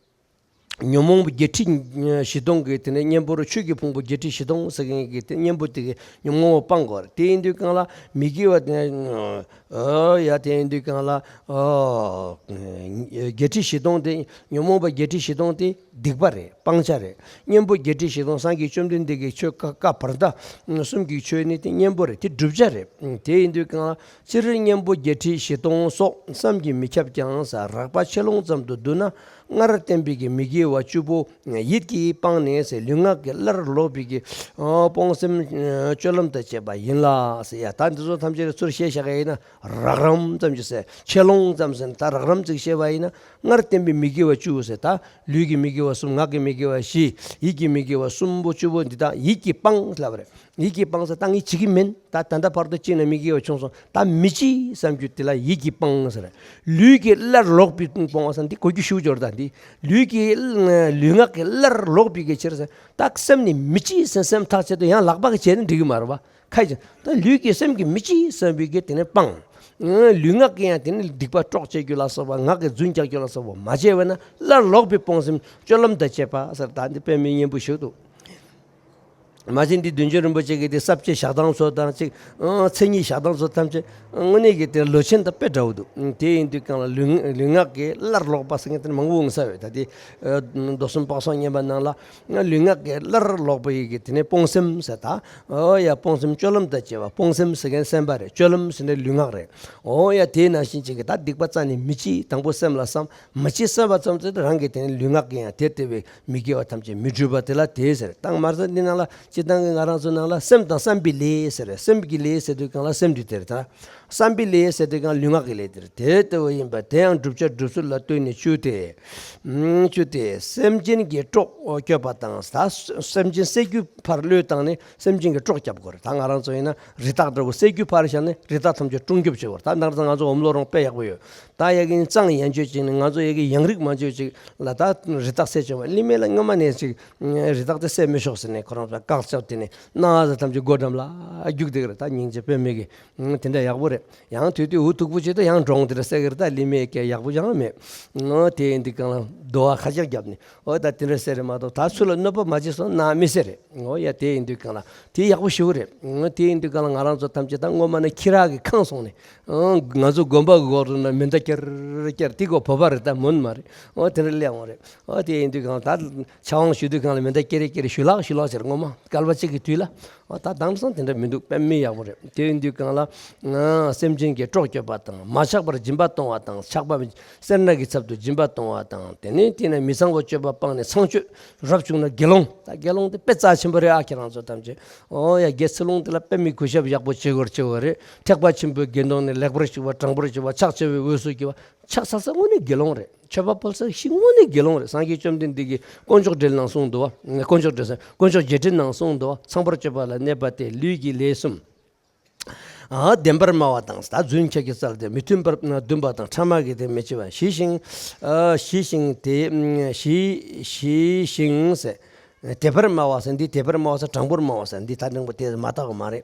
ཉོན་མོངས་པ་བརྒྱད་ཁྲི་བཞི་སྟོང་གི་དེ་ནས་གཉེན་པོ་རུ་ཆོས་ཀྱི་ཕུང་པོ་བརྒྱད་ཁྲི་བཞི་སྟོང་ཟེར་མཁན་གྱི་དེ་གཉེན་པོ་དེ་གི་ཉོན་མོངས་པ་སྤང་དགོས་རེད། དེ་ཡིན་དུས་གང་ལ་མི་དགེ་བ་དེ་ནས། ཨོ་ཡ་དེ་ཡིན་དུས་གང་ལ་ཨོ་བརྒྱད་ཁྲི་བཞི་སྟོང་དེ་ཉོན་མོངས་པ་བརྒྱད་ཁྲི་བཞི་སྟོང་དེ་སྡིག་པ་རེད། སྤང་བྱ་རེད། གཉེན་པོ་བརྒྱད་ཁྲི་བཞི་སྟོང་སངས་རྒྱས་བཅོམ་ལྡན་འདས་ཀྱི་ཆོས་བཀའ་བཀའ་བར་མཐའ་གསུམ་གྱི་ཆོས་ནི་དེ་གཉེན་པོ་རེད། དེ་བསྒྲུབ་བྱ་རེད། དེ་ཡིན་དུས་གང་ལ་སྤྱིར་གཉེན་པོ་བརྒྱད་ཁྲི་བཞི་སྟོང་སོགས་བསམ་གྱིས་མི་ཁྱབ་ཀྱང་ཟེར། རགས་པ་ཆེ་ལོང་ཙམ་དུ་བསྡུ་ན། སྔར་བསྟན་པའི་གི་མི་དགེ་བ་བཅུ་པོ་ཡིད་ཀྱིས་སྤངས་ནས་ཟེར། ལུས་ངག་གི་སླར་ལོག་པའི་གི་སྤོང་སེམས་སྤྱོད་ལམ་དང་བཅས་པ་ཡིན་ལ་ཟེར། ཡ་ད་འདི་ཚོ་ཐམས་ཅད་ཚུར་བཤད་བཞག་ཡིན་ན། རགས་རིམ་ཙམ་ཞིག་ཟེར། ཆེ་ལོང་ཙམ་ཟེར་ན་ད་རགས་རིམ་ཅིག་བཤད་པ་ཡིན་ན། སྔར་བསྟན་པའི་མི་དགེ་བ་བཅུ་ཟེར། ད་ལུས་ཀྱི་མི་དགེ་བ་གསུམ། ངག་གི་མི་དགེ་བ་བཞི། ཡིད་ཀྱི་མི་དགེ་བ་གསུམ་པོ་བཅུ་པོ་འདི་དག་ཡིད་ཀྱིས་སྤངས་ལབ་རེད། ཡིད་ཀྱིས་སྤངས་ཟེར་ད་ངས་བྱེད་ཀྱི་མིན། ད་ད་ལྟ་བར་དུ་ཅིག་ན་མི་དགེ་བ་བྱུང་སོང་། ད་མི་བྱེད་བསམ་རྒྱུ་དེ་ལ་ཡིད་ཀྱིས་སྤངས་ཟེར། ལུས་ཀྱི་སླར་ལོག་པའི་སྤོང་བ་ཟེར་འདི་གོ་རྒྱུ་ཞུ་འབྱོར། ད་འདི་ལུས་ཀྱི་ལུས་ངག་གི་སླར་ལོག་པའི་གི་ཕྱིར་ཟེར། ད་སེམས་ནི་མི་བྱེད་ཟེར་སེམས་ཐག་བཅད་དུ་ཡང་ལག་པ་གིས་བྱས་ན་འགྲིག་གི་མ་རེད་པ། ཁ་ཅིག་ད་ལུས་ཀྱི་སེམས་ཀྱིས་མི་བྱེད་བསམ་པའི་གི་དེ་ནས་སྤང་། ལུས་ངག་གིས་ཡང་དེ་ནས་སྡིག་པ་གྲོགས་བྱེད་རྒྱུ་ལ་སོགས་པ། ངག་གིས་རྫུན་རྒྱག་རྒྱུ་ལ་སོགས་པ་མ་བྱས་པ་ན་སླར་ལོག་པའི་སྤོང་སེམས་སྤྱོད་ལམ་དང་བཅས་པ་ཟེར། ད་འདི་དཔེ་མི་སྙན་པོ་ཞིག་འདུག་མ་གཞི་འདི་བདུད་འཇོམས་རིན་པོ་ཆེ་གི་དེ་ས་བཅད་བཞག་སྟངས་ཚོ་དང་ཅིག་མཚན་ཉིད་བཞག་སྟངས་ཚོ་ཐམས་ཅད་དངོས་གནས་ཀྱི་དེ་ལོ་ཆེན་དང་དཔེ་འདྲ་བོ་འདུག་དེ་ཡིན་དུས་གང་ལ་ལུས་ངག་གི་སླར་ལོག་པ་ཟེར་མཁན་དེ་མང་པོ་ཡོང་ས་ཡོད། ད་དེ་མདོ་གསུམ་དཔག་བསམ་བསྙེན་པ་ནང་ལ། ལུས་ངག་གི་སླར་ལོག་པ་ཡི་གི་དེ་ནས་སྤོང་སེམས་ཟེར། ད་ཨོ་ཡ་སྤོང་སེམས་སྤྱོད་ལམ་དང་བཅས་པ། སྤོང་སེམས་ཟེར་མཁན་སེམས་པ་རེད། སྤྱོད་ལམ་ཟེར་ན་ལུས་ངག་རེད། ཨོ་ཡ་དེ་ནང་བཞིན་ཅིག་གི་ད་སྡིག་པ་རྩ་ནས་མི་བྱེད། དང་པོ་སེམས་ལ་བསམ། མི་བྱེད་བསམ་པ་ཙམ་ཚེ་རང་གི་དེ་ནས་ལུས་ངག་གི་ཡང་དེ་ལྟ་བུའི་མི་དགེ་བ་ཐམས་ཅད་མི་འགྲུབ་པ་དེ་ལ་དེ་ཟེར། ད་མར་ས་འདི་ནང་ལ་སྤྱིར་བཏང་གི་ང་རང་ཚོ་ནང་ལ་སེམས་དང་བསམ་པའི་ལས་ཟེར། སེམས་ཀྱི་ལས་ཟེར་དུས་གང་ལ་སེམས་འདི་དེ་རེད། ད་ བསམ་པའི་ལས་ཟེར་དུས་གང་ལུས་ངག་གི་ལས་དེ་རེད། དེ་ལྟ་བུ་ཡིན་པ་དེ་ཡང་བསྒྲུབ་བྱ་སྒྲུབ་ཚུལ་ལ་ལྟོས་ནས་བཅུ་སྟེ། ཨུམ། བཅུ་སྟེ། སེམས་ཅན་གྱི་གྲོགས་སྤྱོད་པ་དང་། ད་སེམས་ཅན་བསད་རྒྱུ་ཕར་བློས་བཏང་ནས་སེམས་ཅན་གྱི་གྲོགས་སྐྱབས་དགོས་རེད། ད་ང་རང་ཚོ་ཡིན་ན་རི་དྭགས་འདྲ་བོ་བསད་རྒྱུ་ཕར་བཞག་ནས་རི་དྭགས་ཐམས་ཅད་སྲུང་སྐྱོབ་བྱེད་དགོས་རེད། ད་ནར་ཚང་ང་ཚོ་འོམ་ལོ་རོང་དཔེ་ཡག་པོ་ཡོད། ད་ཡ་གི་གཙང་ཡན་ཆོད་ཅིག་ནས་ང་ཚོ་ཡ་གི་ཡང་རིགས་མ་འཇོག་ཅིག་ལ་ད་རི་དྭགས་བསད་བྱུང་བ་ལི་མེ་ལ་སྔོན་མ་ནས་ཅིག་རི་དྭགས་དེ་བསད་མི་ཆོག་ཟེར་ནས་ཁོ་རང་ཚོ་བཀག་ཆ་དེ་ནས་སྣང་བ་ཐམས་ཅད་སྒོ་འགྲམ་ལ་རྒྱུག་བསྡད་ཀྱི་རེད། ད་སྙིང་རྗེ་དཔེ་མེད་ཀྱི། ཨང་། དེ་འདྲ་ཡག་པོ་རེད། ཡང་དུས་དུས་འུ་ཐུག་པོ་བྱེད་དུས་ཡང་འབྲོང་དེ་འདྲ་བསད་ཀྱི་རེད། ད་ལི་མེ་སྐད་ཡག་པོ་ཅང་མེད། ཨོ་དེ་ཡིན་དུས་གང་ལ་རྡོ་བ་ཁ་ཤགས་བརྒྱབ་ནས། ཨོ་ད་དེ་འདྲ་བསད་རེད་མ་གཏོགས་ད་སུ་ལ་གནོད་པ་མ་བྱེད་སོང་ན་མི་བསད་རེད། ཨོ་ཡ་དེ་ཡིན་དུས་གང་ལ་དེ་ཡག་པོ་ཞེ་པོ་རེད། ཨོ་དེ་ཡིན་དུས་གང་ལ་ང་རང་ཚོ་ཐམས་ཅད་ད་སྔོན་མ་ནས་ཁྱི་རག་གི་ཁེངས་སོང་ནས། ཨོ་ང་ཚོ་དགོན་པ་གི་འོག་ཏུ་ན་མེ་མདའ་ཀེར་ཀེར་དེ་གོ་བོད་པ་རེད། ད་མོན་མ་རེད། ཨོ་དེ་འདྲ་སླེབས་འོང་རེད། ཨོ་དེ་ཡིན་དུས་གང་ལ་ད་ཕྱག་དབང་ཞུ་དུས་གང་ལ་མེ་མདའ་ཀེ་རེ་ཀེ་རེ་ཞུ་ལག་ཞུ་ལག་ཟེར། སྔོན་མ་སྐལ་བ་གཅིག་གི་དུས་ལ། ཨོ་ད་དེང་སང་དེ་འདྲ་མི་འདུག་དཔེ་མི་ཡག་པོ་རེད། དེ་ཡིན་དུས་གང་ལ། ཨ། སེམས་ཅན་གྱི་གྲོགས་སྤྱོད་པ་དང་། མ་ཆགས་པར་སྦྱིན་པ་གཏོང་བ་དང་། ཆགས་པ་སེར་སྣ་གི་ཚབ་ཏུ་སྦྱིན་པ་གཏོང་བ་དང་། དེ་ནས་དེ་ན་མི་ཚངས་པར་སྤྱོད་པ་སྤངས་ནས་ཚངས་སྤྱོད་རབ་བྱུང་ན་དགེ་སློང་། ད་དགེ་སློང་དེ་དཔེ་རྩ་ཆེན་པོ་རེད། ཨ་ཁྱེད་རང་ཚོ་ཐམས་ཅད། ཨོ་ཡ་དགེ་ཚུལ་སློང་དེ་ལ་དཔེ་མི་གུས་ཞབས་ཡག་པོ་བྱེད་དགོས་བྱེད་དགོས་རེད། ཐེག་པ་ཆེན་པོའི་དགེ་འདུན་ནི་ལེགས་པར་ཞུགས་པ། དྲང་པོར་ཞུགས་པ། ཕྱག་འཚལ་བའི་འོས་སུ་གྱུར་པ། ཕྱག་འཚལ་ས་དངོས་གནས་དགེ་སློང་རེད། མཆོད་པ་ཕུལ་ས་གཞི་དངོས་གནས་དགེ་སློང་རེད། སངས་རྒྱས་བཅོམ་ལྡན་འདས་ཀྱིས་དཀོན་མཆོག་འགྲེལ་ནང་གསུངས་འདུག་བ། དཀོན་མཆོག་འགྲེལ་ས་དཀོན་མཆོག་རྗེས་དྲན་ནང་གསུངས་འདུག་བ། ཚངས་པར་སྤྱོད་པ་ལ་གནས་པ་སྟེ། ལུས་ཀྱི་ལས་གསུམ། ཨ། བདེན་པར་སྨྲ་བ་དང་། ད་རྫུན་ཁྱད་ཀྱིས་བསལ་ཏེ་མི་མཐུན་པར་འདུན་པ་དང་། ཕྲ་མ་གིས་དེ་མི་བྱེད་པ། ཞི་ཞིང་། ཨ། ཞི་ཞིང་དེ། ཞི། ཞི་ཞིང་ཟེར། དད་པར་སྨྲ་བ་ཟེར། འདི་དད་པར་སྨྲ་བ་ཟེར། དྲང་པོར་སྨྲ་བ་ཟེར། འདི་ད་དྲང་པོ་དེ་མ་དག་པ་མ་རེད།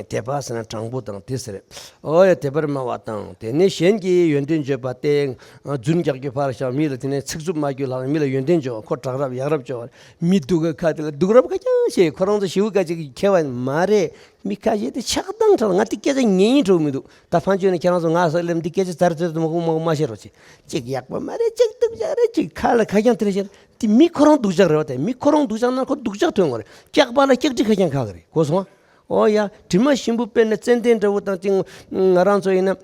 དད་པ་ཟེར་ན་དྲང་པོ་དང་དེ་ཟེར། ཨོ་ཡ་དད་པར་སྨྲ་བ་དང་། དེ་ནས་གཞན་གྱི་ཡོན་ཏན་བརྗོད་པ་སྟེ། རྫུན་རྒྱག་རྒྱུ་ཕར་བཞག་མི་ལ་དེ་ནས་ཚིག་རྩུབ་སྨྲ་རྒྱུ་ལྷག་མི་ལ་ཡོན་ཏན་བརྗོད་པ། ཁོ་དྲག་རབ་ཡག་རབ་བརྗོད་པ། མི་སྡུག་གི་ཁ་དེ་ལ་སྡུག་རབ་ཁ་རྐྱང་བཤད། ཁོ་རང་ཚོ་ཞེ་པོ་ཁ་ཅིག་མཁས་པ་མ་རེད། མི་ཁ་ཤས་དེ་ཆགས་སྡང་དྲག་ང་དེ་སྐད་ཆ་ཉན་ཉན་འགྲོ་མི་འདུག་ད་ཕན་ཆད་ནས་ཁྱེད་རང་ཚོ་ང་ས་སླེབས་འདི་སྐད་ཆ་ཙར་ཙར་དུ་མ་གུ་མ་གུ་མ་བཤད་རོགས་བྱེད། གཅིག་ཡག་པོ་མ་རེད། གཅིག་སྡུག་ཅག་རེད། གཅིག་ཁ་ལ་ཁ་རྐྱང་དེ་རེད་བཤད། དེ་མི་ཁོ་རང་སྡུག་ཅག་རེད་བ། དེ་མི་ཁོ་རང་སྡུག་ཅག་ན་ཁོ་སྡུག་ཅག་ཐོན་དགོས་རེད། སྐྱག་པ་ལ་སྐྱག་དྲི་ཁ་རྐྱང་ཁ་གི་རེད། གོ་སོང་ཨ། ཨོ་ཡ་དྲི་མ་ཞིམ་པོ་དཔེར་ན་ཙན་དན་འདྲ་བོ་དང་ཅིག་ང་རང་ཚོ་ཡིན་ན།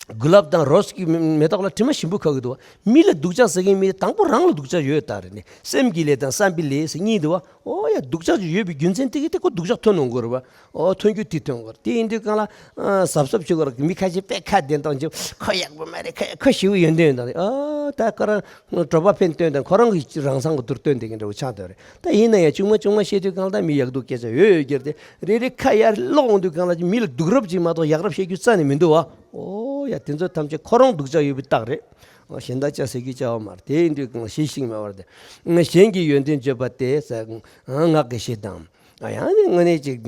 གུ་ལབ་དང་རོ་སི་ཀི་མེ་ཏོག་ལ་དྲི་མ་ཞིམ་པོ་ཁ་གི་འདུག་བ། མི་ལ་སྡུག་ཅག་ཟེར་མཁན་མི་དེ་དང་པོ་རང་ལ་སྡུག་ཅག་ཡོད་ད་རེད་ནི། སེམས་ཀྱི་ལས་དང་བསམ་པའི་ལས་ཟེར་གཉིས་འདུག་བ། ཨོ་ཡ་སྡུག་ཅག་ཅིག་ཡོད་པའི་རྒྱུ་མཚན་དེ་གི་དེ་ཁོ་སྡུག་ཅག་ཐོན་ཡོང་གི་རེད་བ། ཨོ་ཐོན་རྒྱུ་དེ་ཐོན་གི་རེད། དེ་ཡིན་དུས་གང་ལ་གཟབ་གཟབ་བྱེད་དགོས་རེད། མི་ཁ་ཤས་དཔེ་ཁ་བདེ་མདོག་འཇིབ། ཁོ་ཡག་པོ་མ་རེད། ཁོ་ཁོ་ཞེ་པོ་ཡོན་ཏན་ཡོད་ད་རེད། ཨོ་ད་ཁོ་རང་གྲོད་པ་ཕན་སྟོན་དང་ཁོ་རང་གི་རང་སང་གི་དུར་སྟོན་དེ་གི་འདྲ་བོ་ཆགས་འདུག་རེད། ད་ཡིན་ན་ཡང་ཆུང་མ་ཆུང་མ་བཤད་དུས་གང་ལ་ད་མི་ཡག་སྡུག་སྐད་ཆ་ཡོད་ཡོད་རྒྱུ་རེད་དེ། རེ་རེ་ཁ་ཡར་ལོག་འོང་དུས་གང་ལ་མི་ལ་སྡུག་རབ་ཅིག་མ་གཏོགས་ཡག་རབ་བཤད་རྒྱུ་རྩ་ནས་མི་འདུག་བ། ཨོ་ཡ་དེ་ཚོ་ཐམས་ཅད་ཁོ་རང་སྡུག་ཅག་ཡོད་པའི་རྟགས་རེད། ཨོ་གཞན་དག་ཅག་ཟེར་གྱི་བྱ་བ་མ་རེད། དེ་ཡིན་དུས་གང་ཞི་ཞིང་སྨྲ་བ་སྟེ། གཞན་གྱི་ཡོན་ཏན་བརྗོད་པ་སྟེ་ཟེར། ངག་གི་ཞི་དང་། ཡང་ནི་དངོས་གནས་ཅིག་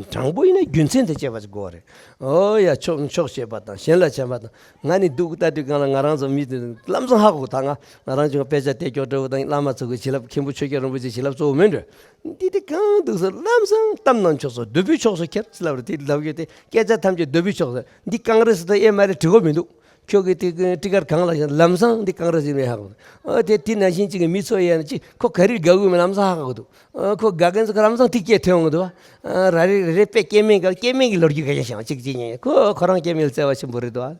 དྲང་པོ་ཡིན་ན་རྒྱུ་མཚན་དེ་དཔྱད་པ་ཅིག་དགོས་རེད། ཨོ་ཡ་ཕྱོགས་ཕྱོགས་ཞེས་པ་དང་གཞན་ལ་བྱམས་པ་དང་། ང་ནི་སྡུག་ལྟ་དུས་གང་ལ་ང་རང་ཚོ་མི་དེ་ལམ་སང་ཧ་གོ། ད་ང་ང་རང་ཚོ་དཔེ་ཆ་བལྟས་སྐྱོར་འདྲ་བོ་དང་བླ་མ་ཚོ་གི་བྱིན་རླབས་མཁན་པོ་ཆོས་རྒྱལ་རིན་པོ་ཆེ་བྱིན་རླབས་གཙོ་བོ་མིན་འགྲོ། འདི་དེ་གང་འདུག་ཟེར་ལམ་སང་གཏམ་རྣམས་ཕྱོགས་སུ་འདོད་པའི་ཕྱོགས་སུ་ཁྱེར་ཟེར་ལབ་རེད། དེ་ལབ་ཡོད་དེ་སྐད་ཆ་ཐམས་ཅད་འདོད་པའི་ཕྱོགས་སུ། འདི་གངས་རི་ཟེར་ད་ཨེ་མ་རེད་དྲི་གོ་མི་འདུག་ཁྱོད་ཀྱིས་དེ་ཊི་ཀར་གང་ལ་ལམ་སང་འདི་གངས་རི་ཟེར་མེད་ཧ་གོ། ཨོ་དེ་དེ་ནང་བཞིན་གཅིག་གི་མི་ཚོ་ཡ་ན་གཅིག་ཁོ་ག་རེ་དགའ་གི་མེད་ལམ་སང་ཧ་གོ་འདུག་ཨོ་ཁོ་དགའ་མཁན་ཚོ་ལམ་སང་ཐིག་སྐད་ཐོན་འོང་འདུག་ཨ་ར་རེ་རེ་རེ་དཔེ་སྐྱེ་དམན་ག་སྐྱེ་དམན་གྱི་ལོ་རྒྱུས་ག་ཡ་ཤང་གཅིག་གཅིག་ཉན། ཁོ་ཁོ་རང་སྐྱེ་དམན་ལ་བརྩེ་བ་ཆེན་པོ་རེད་འདུག་ཨ་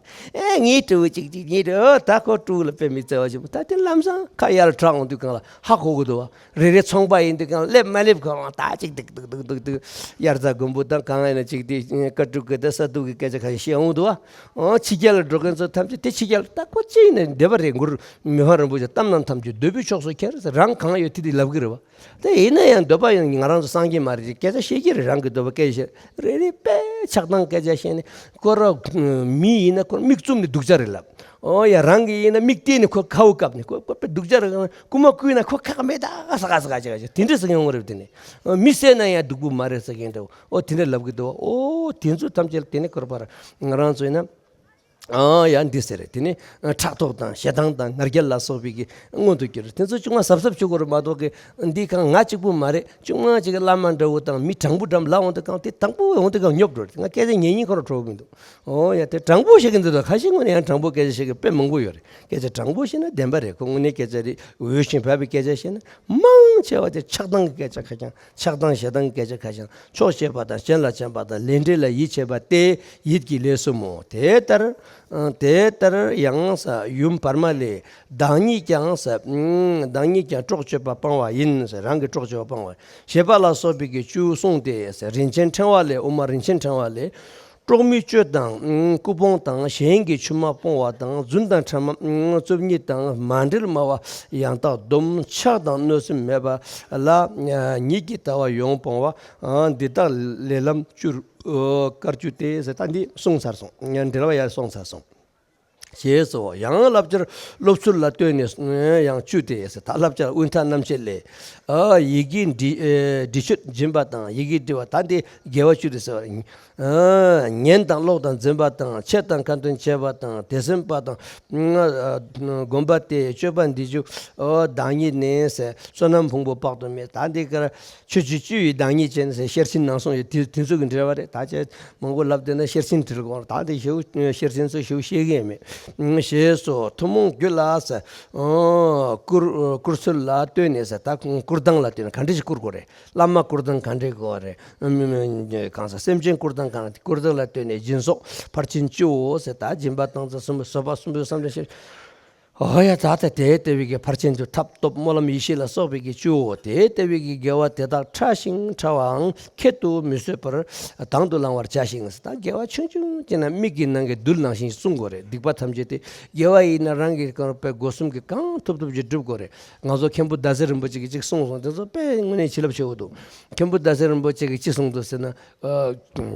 ངའི་སྤྲེའུ་གཅིག་གཅིག་ཉན་རེད། ཨོ་ད་ཁོ་སྤྲེའུ་ལ་དཔེ་མི་བརྩེ་བ་ཆེན་པོ། ད་དེ་ལམ་སང་ཁ་ཡར་དྲག་འོང་དུས་གང་ལ་ཧ་གོ་གི་འདུག་བ། རེ་རེ་ཚོང་པ་ཡིན་དུས་གང་ལ་སླེབས་མ་སླེབས་ཁོ་རང་ད་ཅིག་ཏིག་ཏིག་ཏིག་ཏིག་ཏིག་དབྱར་རྩྭ་དགུན་འབུ་དང་གང་ཡིན་ན་ཅིག་དེ་ཀ་ཀྲུག་གི་ད་ས་དུག་གི་སྐད་ཆ་ཁ་ཤས་བཤད་འོང་འདུག་བ། ཨོ་ཕྱི་རྒྱལ་ལ་འགྲོ་མཁན་ཚོ་ཐམས་ཅད་དེ་ཕྱི་རྒྱལ་ལ་ད་ཁོ་ཅི་ཡིན་ན་བདེ་བ་རེད། མགུར་མི་ཕམ་རིན་པོ་ཆེ་གཏམ་རྣམས་ཐམས་ཅད་འདོད་པའི་ཕྱོགས་སུ་ཁྱེར་ཟེར། རང་གང་ཡོད་དེ་དེ་ལབ་གི་རེད་བ། དེ་ཡིན་ན་ཡང་འདོད་པ་ཡང་ང་རང་ཚོ་སངས་རྒྱས་མ་རེད། སྐད་ཆ་བཤད་ཀྱི་རེད། རང་གི་འདོད་པ་སྐད་ཆ་བཤད་རེ་རེ་དཔེ་ཆགས་སྡང་སྐད་ཆ་བཤད་ནས་ཁོ་ར་མི་ཡིན་ན་ཁོ་མིག་བཙུམ་ནས་སྡུག་ཅག་རེད་ལབ། ཨོ་ཡ་རང་གི་ཡིན་ན་མིག་བལྟས་ནས་ཁོ་ཁ་བོ་བཀབ་ནས་ཁོ་ཁོ་དཔེ་སྡུག་ཅག་རེད། རྐུ་མ་རྐུས་ན་ཁོ་ཁ་མེད་ད་ས་ག་ས་ག་ཅིག་ཅིག་དེ་འདྲ་ཟེར་ཡོང་གི་རེད། དེ་ནས་མི་བསད་ན་ཡང་སྡུག་པོ་མ་རེད་ཟེར་མཁན་འདྲ་བོ། ཨོ་དེ་འདྲ་ལབ་གི་འདུག་ཨོ་དེ་ཚོ་ཐམས་ཅད་དེ་ནས་ཁོ་ར་ཕར་ང་རང་ཚོ་ཡིན་ན། ཨ་ཡ་འདི་ཟེར་རེད། དེ་ནི་ཕྲག་དོག་དང་ཞེ་སྡང་དང་ང་རྒྱལ་ལ་སོགས་པའི་གི་མངོན་དུ་གྱུར། དེ་ཚོ་ཅུང་མ་གཟབ་གཟབ་བྱེད་དགོས་རེད་མ་གཏོགས་གི་འདི་གང་ང་གཅིག་པུ་མ་རེད། ཅུང་མ་ཅིག་གི་བླ་མ་འདྲ་བོ་དང་མི་དྲང་པོ་འདྲ་ལ་འོང་དུས་གང་དེ་དང་པོ་འོང་དུས་གང་ཉོབ་འགྲོ་རེད། ང་སྐད་ཆ་ཉན་ཉན་ཁོ་ར་གྲོགས་མི་འདུག་ཨོ་ཡ་དེ་དྲང་པོ་བཤད་གི་འདུག་ད་ཁ་ཤས་ངོས་ནས་ཡང་དྲང་པོ་སྐད་ཆ་བཤད་གི་དཔེ་མང་པོ་ཡོད་རེད། སྐད་ཆ་དྲང་པོ་བཤད་ན་བདེན་པ་རེད། ཁོ་དངོས་གནས་སྐད་ཆ་རེད། འོས་ཤིང་བབས་པའི་སྐད་ཆ་བཤད་ན་མང་ཆེ་བ་དེ་ཆགས་སྡང་གི་སྐད་ཆ་ཁ་རྐྱང་། ཆགས་སྡང་ཞེ་སྡང་སྐད་ཆ་ཁ་ཤས། ཆོག་ཤེས་པ་དང་གཞན་ལ་བྱམས་པ་དང་ལས་འབྲས་ལ་ཡིད་ཆེས་པ་སྟེ་ཡིད་ཀྱི་ལས་གསུམ་མོ། དེ་ལྟར་དེ་ལྟར་ཡང་ས་ཡུམ་བར་མ་ལས། བདག་ཉིད་ཀྱང་ས་བདག་ཉིད་ཀྱང་གྲོགས་སྤྱོད་པ་སྤང་བ་ཡིན། རང་གི་གྲོགས་སྤྱོད་པ་སྤང་བ་ཞེས་པ་ལ་སོགས་པའི་གི་བཅུ་གསུངས་ཏེ། རིན་ཆེན་ཕྲེང་བ་ལས། དབུ་མ་རིན་ཆེན་ཕྲེང་བ་ལས། གྲོགས་མོའི་སྤྱོད་དང་སྐུ་ཕུང་དང་གཞན་གྱི་མཆུ་མ་སྤོང་བ་དང་རྫུན་དང་ཕྲ་མ་རྩུབ་ཉེས་དང་མ་འབྲེལ་སྨྲ་བ་ཡང་དག་སྡོམ། ཆགས་དང་གནོད་སེམས་མེད་པ་ལ་ཉིད་ཀྱི་ལྟ་བ་ཡོངས་སྤོང་བ། འདི་དག་ལས་ལམ་བཅུར་དཀར་བཅུ་སྟེ་ཟེར། ད་འདི་གསུངས་ཚར་སོང་། འགྲེལ་བ་ཡར་སོང་ཚར་སོང་། ཞེས་སོ། ཡང་བསླབ་བྱར་སློབ་ཚུལ་ལ་ལྟོས་ནས་ཡང་བཅུ་སྟེ་ཟེར། ད་བསླབ་བྱ་དབུས་མཐའ་རྣམ་བཅད་ལས། ཡི་གེ་འབྲི་འབྲི་ཆོད་སྦྱིན་པ་དང་ཡི་གེ་འབྲི་བ། ད་འདི་དགེ་བ་བཅུ་སྟེ་ཟེར་བ། ཉན་དང་ཀློག་དང་འཛིན་པ་དང་འཆད་དང་ཁ་འདོན་བྱེད་པ་དང་དེ་སེམས་པ་དང་། སྒོམ་པ་སྟེ་སྤྱོད་པ་འདི་བཅུ། བདག་ཉིད་ནི་ཟེར། བསོད་ནམས་ཕུང་པོ་དཔག་ཏུ་མེད། ད་འདི་གར་ཆོས་བཅུ་བཅུ་ཡི་བདག་ཉིད་ཅན་ཟེར། ཤེར་ཕྱིན་ནང་གསུངས་ཡོད། དེ་དེ་ཚོ་གི་འགྲེལ་བ་རེད། ད་ཅེས་མང་པོ་ལབ་བསྡད་ན་ཤེར་ཕྱིན་འགྲེལ་དགོས། ད་འདི་ཞེའུ་ཤེར་ཕྱིན་ཚོ་ཞེའུ་ཤེས་ཀྱི་མེད། ཞེས་སོ། ཐུན་མོང་རྒྱུད་ལ་ཟེར། བཀུར་བཀུར་ཚུལ་ལ་ལྟོས་ནས་ཟེར། ད་བཀུར་སྟངས་ལ་ལྟོས་ནས་ག་འདྲ་ཞིག་བཀུར་དགོས་རེད། བླ་མ་བཀུར་སྟངས་ག་འདྲ་དགོས་རེད། གང་ཟག་སེམས་ཅན་བཀུར་སྟངས་གང་བཀུར་སྟངས་ལ་ལྟོས་ནས་སྦྱིན་སོགས་ཕར་ཕྱིན་བཅུའོ་ཟེར། ད་སྦྱིན་པ་བཏང་ཚུལ་གསུམ་པོ་བཟོད་པ་གསུམ་པོ་བསམ་གཏན་ཤེས། འོ་ཡ། ད་ལྟ་དེ་ལྟ་བུའི་གི་ཕར་ཕྱིན་དུ་ཐབས་སྟོབས་སྨོན་ལམ་ཡེ་ཤེས་ལ་སོགས་པའི་གི་བཅུའོ། དེ་ལྟ་བུའི་གི་དགེ་བ་དེ་དག་ཕྲ་ཞིང་ཕྲ་བའང་ཁྱད་དུ་མི་བཟོད་པར་དང་དུ་བླང་བར་བྱ་ཞིང་ཟེར། ད་དགེ་བ་ཆུང་ཆུང་ཅིག་ན་མིག་གི་ནང་གི་རྡུལ་ནང་བཞིན་བསྲུང་དགོས་རེད། སྡིག་པ་ཐམས་ཅད་དེ་དགེ་བ་ཡིན་ན་རང་གི་དཀོན་པའི་སྒོ་གསུམ་གྱི་གང་ཐུབ་ཐུབ་ཀྱིས་སྒྲུབ་དགོས་རེད། ང་ཚོ་མཁན་པོ་ཟླ་ཟེར་རིན་པོ་ཆེ་གིས་གཅིག་གསུངས་སོང་། དེ་ཚོ་དཔེ་དངོས་གནས་བྱིན་རླབས་ཆེ་བོ་འདུག། མཁན་པོ་ཟླ་ཟེར་རིན་པོ་ཆེ་གིས་གཅིག་གསུངས་འདུག་ཟེར་ན།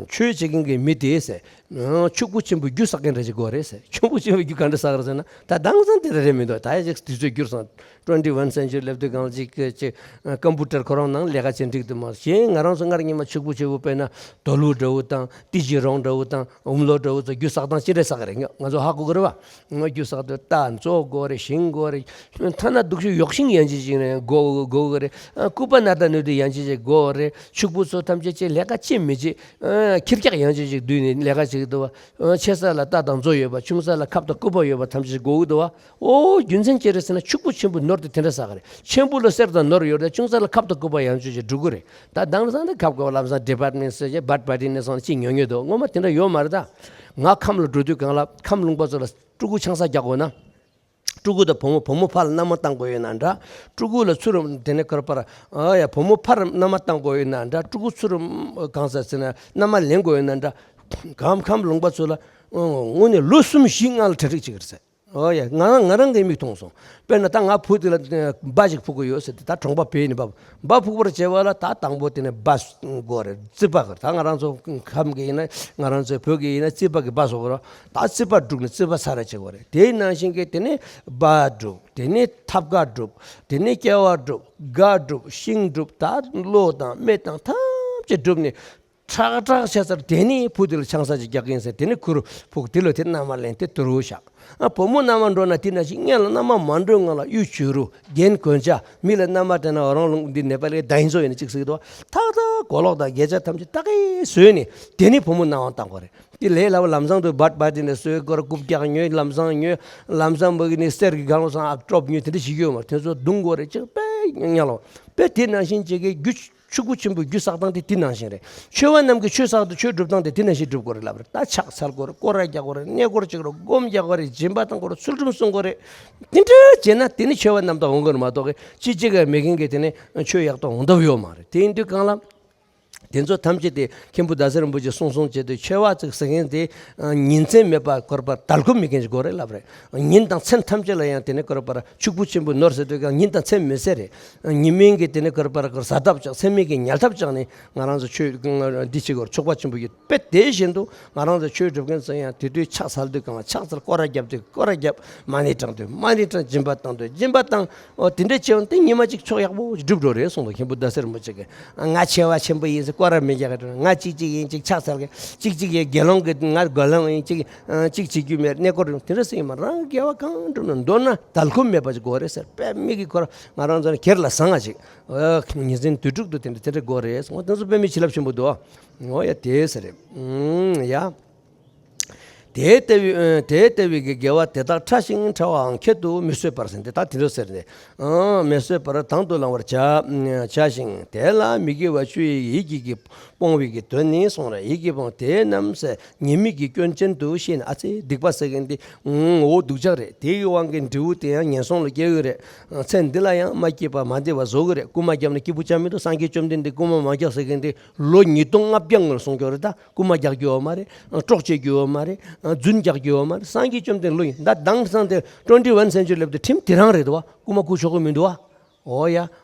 ཆོས་བྱེད་མཁན་གྱི་མི་དེས་ཟེར། ཕྱུག་པོ་ཆེན་པོའི་རྒྱུ་བསགས་མཁན་འདྲ་ཞིག་དགོས་རེད་ཟེར། ཕྱུག་པོ་ཆེན་པོའི་རྒྱུ་ག་འདྲ་བསགས་རེད་ཟེར་ན། ད་དེང་སང་དེ་འདྲ་རེད་མི་འདུག། ད་ཡ་ཅིག་དུས་ཚོད་འགྱུར་སོང་། ཊུ་ཝེན་ཊི་ཝན་སེན་ཅུ་རི་སླེབས་དུས་སྒང་ལ་ཅིག་ཅིག་ཀམ་པུ་ཊར་ཁོ་རང་ནང་ལས་ཀ་བྱེད་འགྲིག་འདུག་མ་གཞན་ང་རང་ཚོ་སྔར་ཉི་མ་ཕྱུག་པོ་ཆེན་པོ་དཔེར་ན་རྡོ་ལུག་འདྲ་བོ་དང་ཏི་ཇི་རོང་འདྲ་བོ་དང་ཨུམ་ལོ་འདྲ་བོ་ཚོ་རྒྱུ་བསགས་སྟངས་ཅི་འདྲ་བསགས་རེད། ང་ཚོ་ཧ་གོ་གི་རེད་བ། ང་རྒྱུ་བསགས་དུས་རྟ་མཛོ་དགོས་རེད། ཞིང་དགོས་རེད། ཐ་ན་སྡུག་ཤོས་གཡོག་ཤིང་ཡང་ཅིག་ཅིག་ནས་དགོས་དགོས་གི་རེད། སྐུད་པ་ནད་ད་ནུས་དུས་ཡང་ཅིག་ཅིག་དགོས་རེད། ཕྱུག་པོ་ཚོ་ཐམས་ཅད་ཅིག་ལས་ཀ་ཅི་མི་བྱེད། ཁྱི་སྐྱག་ཡང་ཅིག་ཅིག་བསྡུས་ནས་ལས་ཀ་བྱེད་ཀྱི་འདུག་བ། ཆེ་ས་ལ་རྟ་དང་མཛོ་ཡོད་པ། ཆུང་ས་ལ་ཁབ་དང་སྐུད་པ་ཡོད་པ་ཐམས་ཅད་དགོས་ཀྱི་འདུག་བ། ཨོ་རྒྱུ་མཚན་ཅི་རེད་ཟེར་ན་ཕྱུག་པོ་ཆེན་པོའི་ནོར་དེ་དེ་འདྲ་བསགས་རེད། ཆེན་པོ་ལ་གསེར་དང་ནོར་ཡོད་རེད། ཆུང་ས་ལ་ཁབ་དང་སྐུད་པ་ཡང་ཅིག་ཅིག་འགྲོ་གི་རེད། ད་དེང་སང་དེ་ཁབ་དགོས་པ་ལམ་སང་ཌི་པར་ཊི་མེན་ཊི་སི་ཊོར་བྷར་ཌི་པར་ཊི་ནས་སོང་ཅིག་ཉོ་ཉོ་འདུག། ངོ་མ་དེ་འདྲ་ཡོད་མ་རེད་ད། ང་ཁམས་ལ་འགྲོ་དུས་སྒང་ལ་ཁམས་ལུང་པ་ཚོ་ལ་ཕྲུ་གུ་ཆང་ས་རྒྱག་དགོས་ན། ཕྲུ་གུ་དང་བུ་མོ་བུ་མོ་ཕར་ལ་མནའ་མ་བཏང་དགོས་ཡོད་ན་འདྲ། ཕྲུ་གུ་ལ་ཚུར་དེ་ནས་ཁར་པར་ཨ་ཡ་བུ་མོ་ཕར་མནའ་མ་བཏང་དགོས་ཡོད་ན་འདྲ། ཕྲུ་གུ་ཚུར་གང་ཟེར་ཟེར་ན་མནའ་མ་ལེན་དགོས་ཡོད་ན་འདྲ། ཁམས་ཁམས་ལུང་པ་ཚོ་ལ་དངོས་གནས་ལོ་གསུམ་བཞི་ལྔ་ལ་གྲ་སྒྲིག་བྱེད་ཀྱི་རེད་ཟེར། ཨོ་ཡ། ང་ང་རང་གིས་མིག་མཐོང་སོང་། དཔེར་ན་ད་ང་བུ་དེ་ལ་ཨ་སྦ་ཞིག་ཕུག་གི་ཡོད་ཟེར་ཏེ། ད་གྲོང་པ་བོད་ནས་སྦ་སྦ་ཕུག་པར་བྱེད་པ་ལ་ད་དང་པོ་དེ་ནས་སྦ་དགོས་རེད། རྩིད་པ་གི། ད་ང་རང་ཚོ་ཁམས་ཀྱི་ཡིན་ན་ང་རང་ཚོ་བོད་ཀྱི་ཡིན་ན་རྩིད་པ་གི་སྦ་བཟོ་དགོས་རེད། ད་རྩིད་པ་སྒྲུག་ནས་རྩིད་པ་ཚར་རེ་བྱེད་དགོས་རེད། དེའི་ནང་བཞིན་གྱི་དེ་ནས་སྦ་སྒྲུག། དེ་ནས་ཐབ་ཀ་སྒྲུག། དེ་ནས་ཀེ་བ་སྒྲུག། སྒ་སྒྲུག། ཤིང་སྒྲུག། ད་གློ་དང་སྨན་དང་ཐམས་ཅད་སྒྲུབ་ནས། ཁྲག་ཁྲག་བྱས་ཚར། དེ་ནས་བུ་དེ་ལ་ཆང་ས་ཅིག་རྒྱག་གིན་ཟེར། དེ་ནས་ཁུར་ཕུག་དེ་ལ་དེ་མནའ་མ་ལེན་ཏེ་དུར་བོ་བཞག། ཨ་བུ་མོ་མནའ་མ་འགྲོ་ན་དེ་ན་ཞིག་སྔོན་ལ་མནའ་མ་མ་འགྲོའི་སྔོན་ལ་གཡུ་བྱུ་རུ་རྒྱན་གོན་ཆ། མི་ལ་མནའ་མ་སྤྲད་ན་རང་ལུང་འདི་ནེ་པ་ལའི་ཌའི་ཛོ་ཡིན་ཅིག་ཟེར་གི་འདུག། ཐག་ཐག་གོ་ལོག་དང་རྒྱན་ཆ་ཐམས་ཅད་ཏག་གི་བཟོས་ནས་དེ་ནས་བུ་མོ་མནའ་མ་བཏང་དགོས་རེད། དེ་ལས་སླ་བོ་ལམ་སང་དུ་སྦ་སྦ་དེ་ནས་བཟོས་དགོས་རེད། རྐུབ་བཀྱག་ཉོས། ལམ་སང་ཉོས། ལམ་སང་མ་གི་ནི་གསེར་གི་སྒང་ལོ་སང་ཨ་ཀྲོབ་ཉོས། དེ་འདྲ་ཞིག་ཡོད་མ་རེད། དེ་ཚོ་རྡུང་དགོས་རེད། ཅིག་དཔེ་ཉག་ལོ་དཔེ་དེ་ནང་བཞིན་ཅིག་གི་རྒྱུ་ཕྱུག་པོ་ཆེན་པོའི་རྒྱུ་བསགས་སྟངས་དེ་དེ་ནང་བཞིན་རེད། ཆོས་པ་རྣམས་ཀྱི་ཆོས་བསགས་དང་ཆོས་སྒྲུབ་སྟངས་དེ་དེ་ནང་བཞིན་སྒྲུབ་དགོས་རེད་ལབ་རེད། ད་ཕྱག་འཚལ་དགོས་རེད། སྐོར་ར་རྒྱག་དགོས་རེད། གནས་སྐོར་བྱེད་དགོས་རེད། སྒོམ་རྒྱག་དགོས་རེད། སྦྱིན་པ་བཏང་དགོས་རེད། ཚུལ་ཁྲིམས་སྲུང་དགོས་རེད། དེ་འདྲ་བྱས་ན་དེ་ནི་ཆོས་པ་རྣམ་དག་འོང་གི་རེད་མ་གཏོགས་གི་ཅི་གཅིག་ག་མེད་མཁན་གྱི་དེ་ནི་ཆོས་ཡག་ཏུ་འོང་ཐབས་ཡོད་མ་རེད། དེ་ཡིན་དུས་གང་ལ། དེ་ཚོ་ཐམས་ཅད་དེ་མཁན་པོ་ཟླ་ཟེར་རིན་པོ་ཆེས་གསུངས་གསུངས་བྱས་ཏེ་ཆོས་པ་ཅིག་ཟེར་མཁན་དེ་ཉིན་མཚན་མེད་པར་འཁོར་བར་དལ་ཁོམ་མེད་མཁན་ཞིག་དགོས་རེད་ལབ་རེད། ཉིན་དང་མཚན་ཐམས་ཅད་ལ་ཡང་དེ་ནི་འཁོར་བར་ཕྱུག་པོ་ཆེན་པོ་ནོར་ཟེར་དུས་ཀྱང་ཉིན་དང་མཚན་མེད་ཟེར་རེད། ཉི་མའི་གི་དེ་ནི་འཁོར་བར་ཟ་ཐབས་ཅིག་མཚན་མོའི་གི་ཉལ་ཐབས་ཅིག་ནི་ང་རང་ཚོ་ཆོས་འདི་བྱེད་དགོས་རེད། ཆོག་པ་ཆེན་པོ་ཡོད་པས། དེ་བཞིན་དུ་ང་རང་ཚོ་ཆོས་སྒྲུབ་མཁན་ཚོ་ཡང་དེ་དུས་ཕྱག་འཚལ་དུས་གང་ལ་ཕྱག་འཚལ། སྐོར་ར་བརྒྱབ་དུས་སྐོར་ར་བརྒྱབ། མ་ཎི་བགྲང་དུས་མ་ཎི་བགྲང་། སྦྱིན་པ་བཏང་དུས་སྦྱིན་པ་བཏང་། ཨོ་དེ་འདྲ་བྱས་ཡོང་དེ་ཉི་མ་གཅིག་ཆོས་ཡག་པོ་ཞིག་འགྲུབ་འགྲོ་རེད་གསུངས་འདུག། མཁན་པོ་ཟླ་ཟེར་རིན་པོ་ཆེ་གིས་ང་ཆེ་བ་ཆེན་པོ་ཡིན་ཟེར་སྐོར་ར་མི་རྒྱག་གི། ང་གཅིག་གཅིག་ཡིན་གཅིག་ཕྱག་འཚལ་གི། གཅིག་གཅིག་ཡིན་དགེ་སློང་གི། ང་དགེ་སློང་ཡིན་གཅིག་གཅིག་བྱེད་རྒྱུ་མེད། གནས་སྐོར་དེ་འདྲ་ཟེར་ཡིན་མ་རང་དགེ་བ་གང་སྒྲུབ་ན། མདོར་ན་དལ་ཁོམ་མེད་པ་ཅིག་དགོས་རེད་ཟེར། དཔེ་མི་གི་ཁོ་ར་ང་རང་ཚོ་ནི་སྒེར་ལ་བཟང་ང་ཅིག་ཉིན་མཚན་དུས་དྲུག་ཏུ་དེ་འདྲ་དེ་འདྲ་དགོས་རེད་གསུངས། དེ་ཚོ་དཔེ་མི་བྱིན་རླབས་ཆེན་པོ་འདུག། འོ་ཡ་དེ་ཟེར་རེད། ཡ། དེ་ལྟ་བུའི་དེ་ལྟ་བུའི་གི་དགེ་བ་དེ་དག་ཕྲ་ཞིང་ཕྲ་བའང་ཁྱད་དུ་མི་གསོད་པར་ཟེར་ཏེ། ད་དེ་འདྲ་ཟེར་ནས། མི་གསོད་པར་དང་དུ་བླང་བར་བྱ། བྱ་ཞིང་དེ་ལ་མི་དགེ་བ་བཅུ་ཡི་ཡིད་ཀྱི་གི་ སྤོང་བའི་གི་དོན་ནི་གསུངས་རེད། ཡིད་ཀྱིས་སྤོང་དེ་རྣམས་ཟེར། ཉེས་དམིགས་ཀྱི་སྐྱོན་ཅན་དུ་ཤེས་ནས། ཨ་ཙི་སྡིག་པ་ཟེར་མཁན་དེ་འོ་སྡུག་ཅག་རེད། དེ་ཡི་དབང་གིས་འབྲས་བུ་དེ་ཡང་ངན་སོང་ལ་སྐྱེ་གི་རེད། ཚེ་འདི་ལ་ཡང་མ་སྐྱིད་པ་མ་བདེ་བ་བཟོ་གི་རེད། རྐུན་མ་བརྒྱབ་ན་སྐྱིད་པོ་ཅང་མི་འདུག་སངས་རྒྱས་བཅོམ་ལྡན་འདས་རྐུན་མ་མ་རྒྱག་ཟེར་མཁན་དེ་ལོ་ཉིས་སྟོང་ལྔ་བརྒྱ་སྔོན་གསུངས་ཀྱི་རེད། ད་རྐུན་མ་རྒྱག་རྒྱུ་ཡོད་མ་རེད། སྲོག་བཅད་རྒྱུ་ཡོད་མ་རེད། རྫུན་རྒྱག་རྒྱུ་ཡོད་མ་རེད། སངས་རྒྱས་བཅོམ་ལྡན་ལོ་ཡིན་ད་དེང་སང་དེ་twenty-one century ལབ་དེ་ཁྲིམས་དེ་རང་རེད་དོ། རྐུན་མ་རྐུ་ཆོག་གི་མི་འདུག་བ། འོ་ཡ།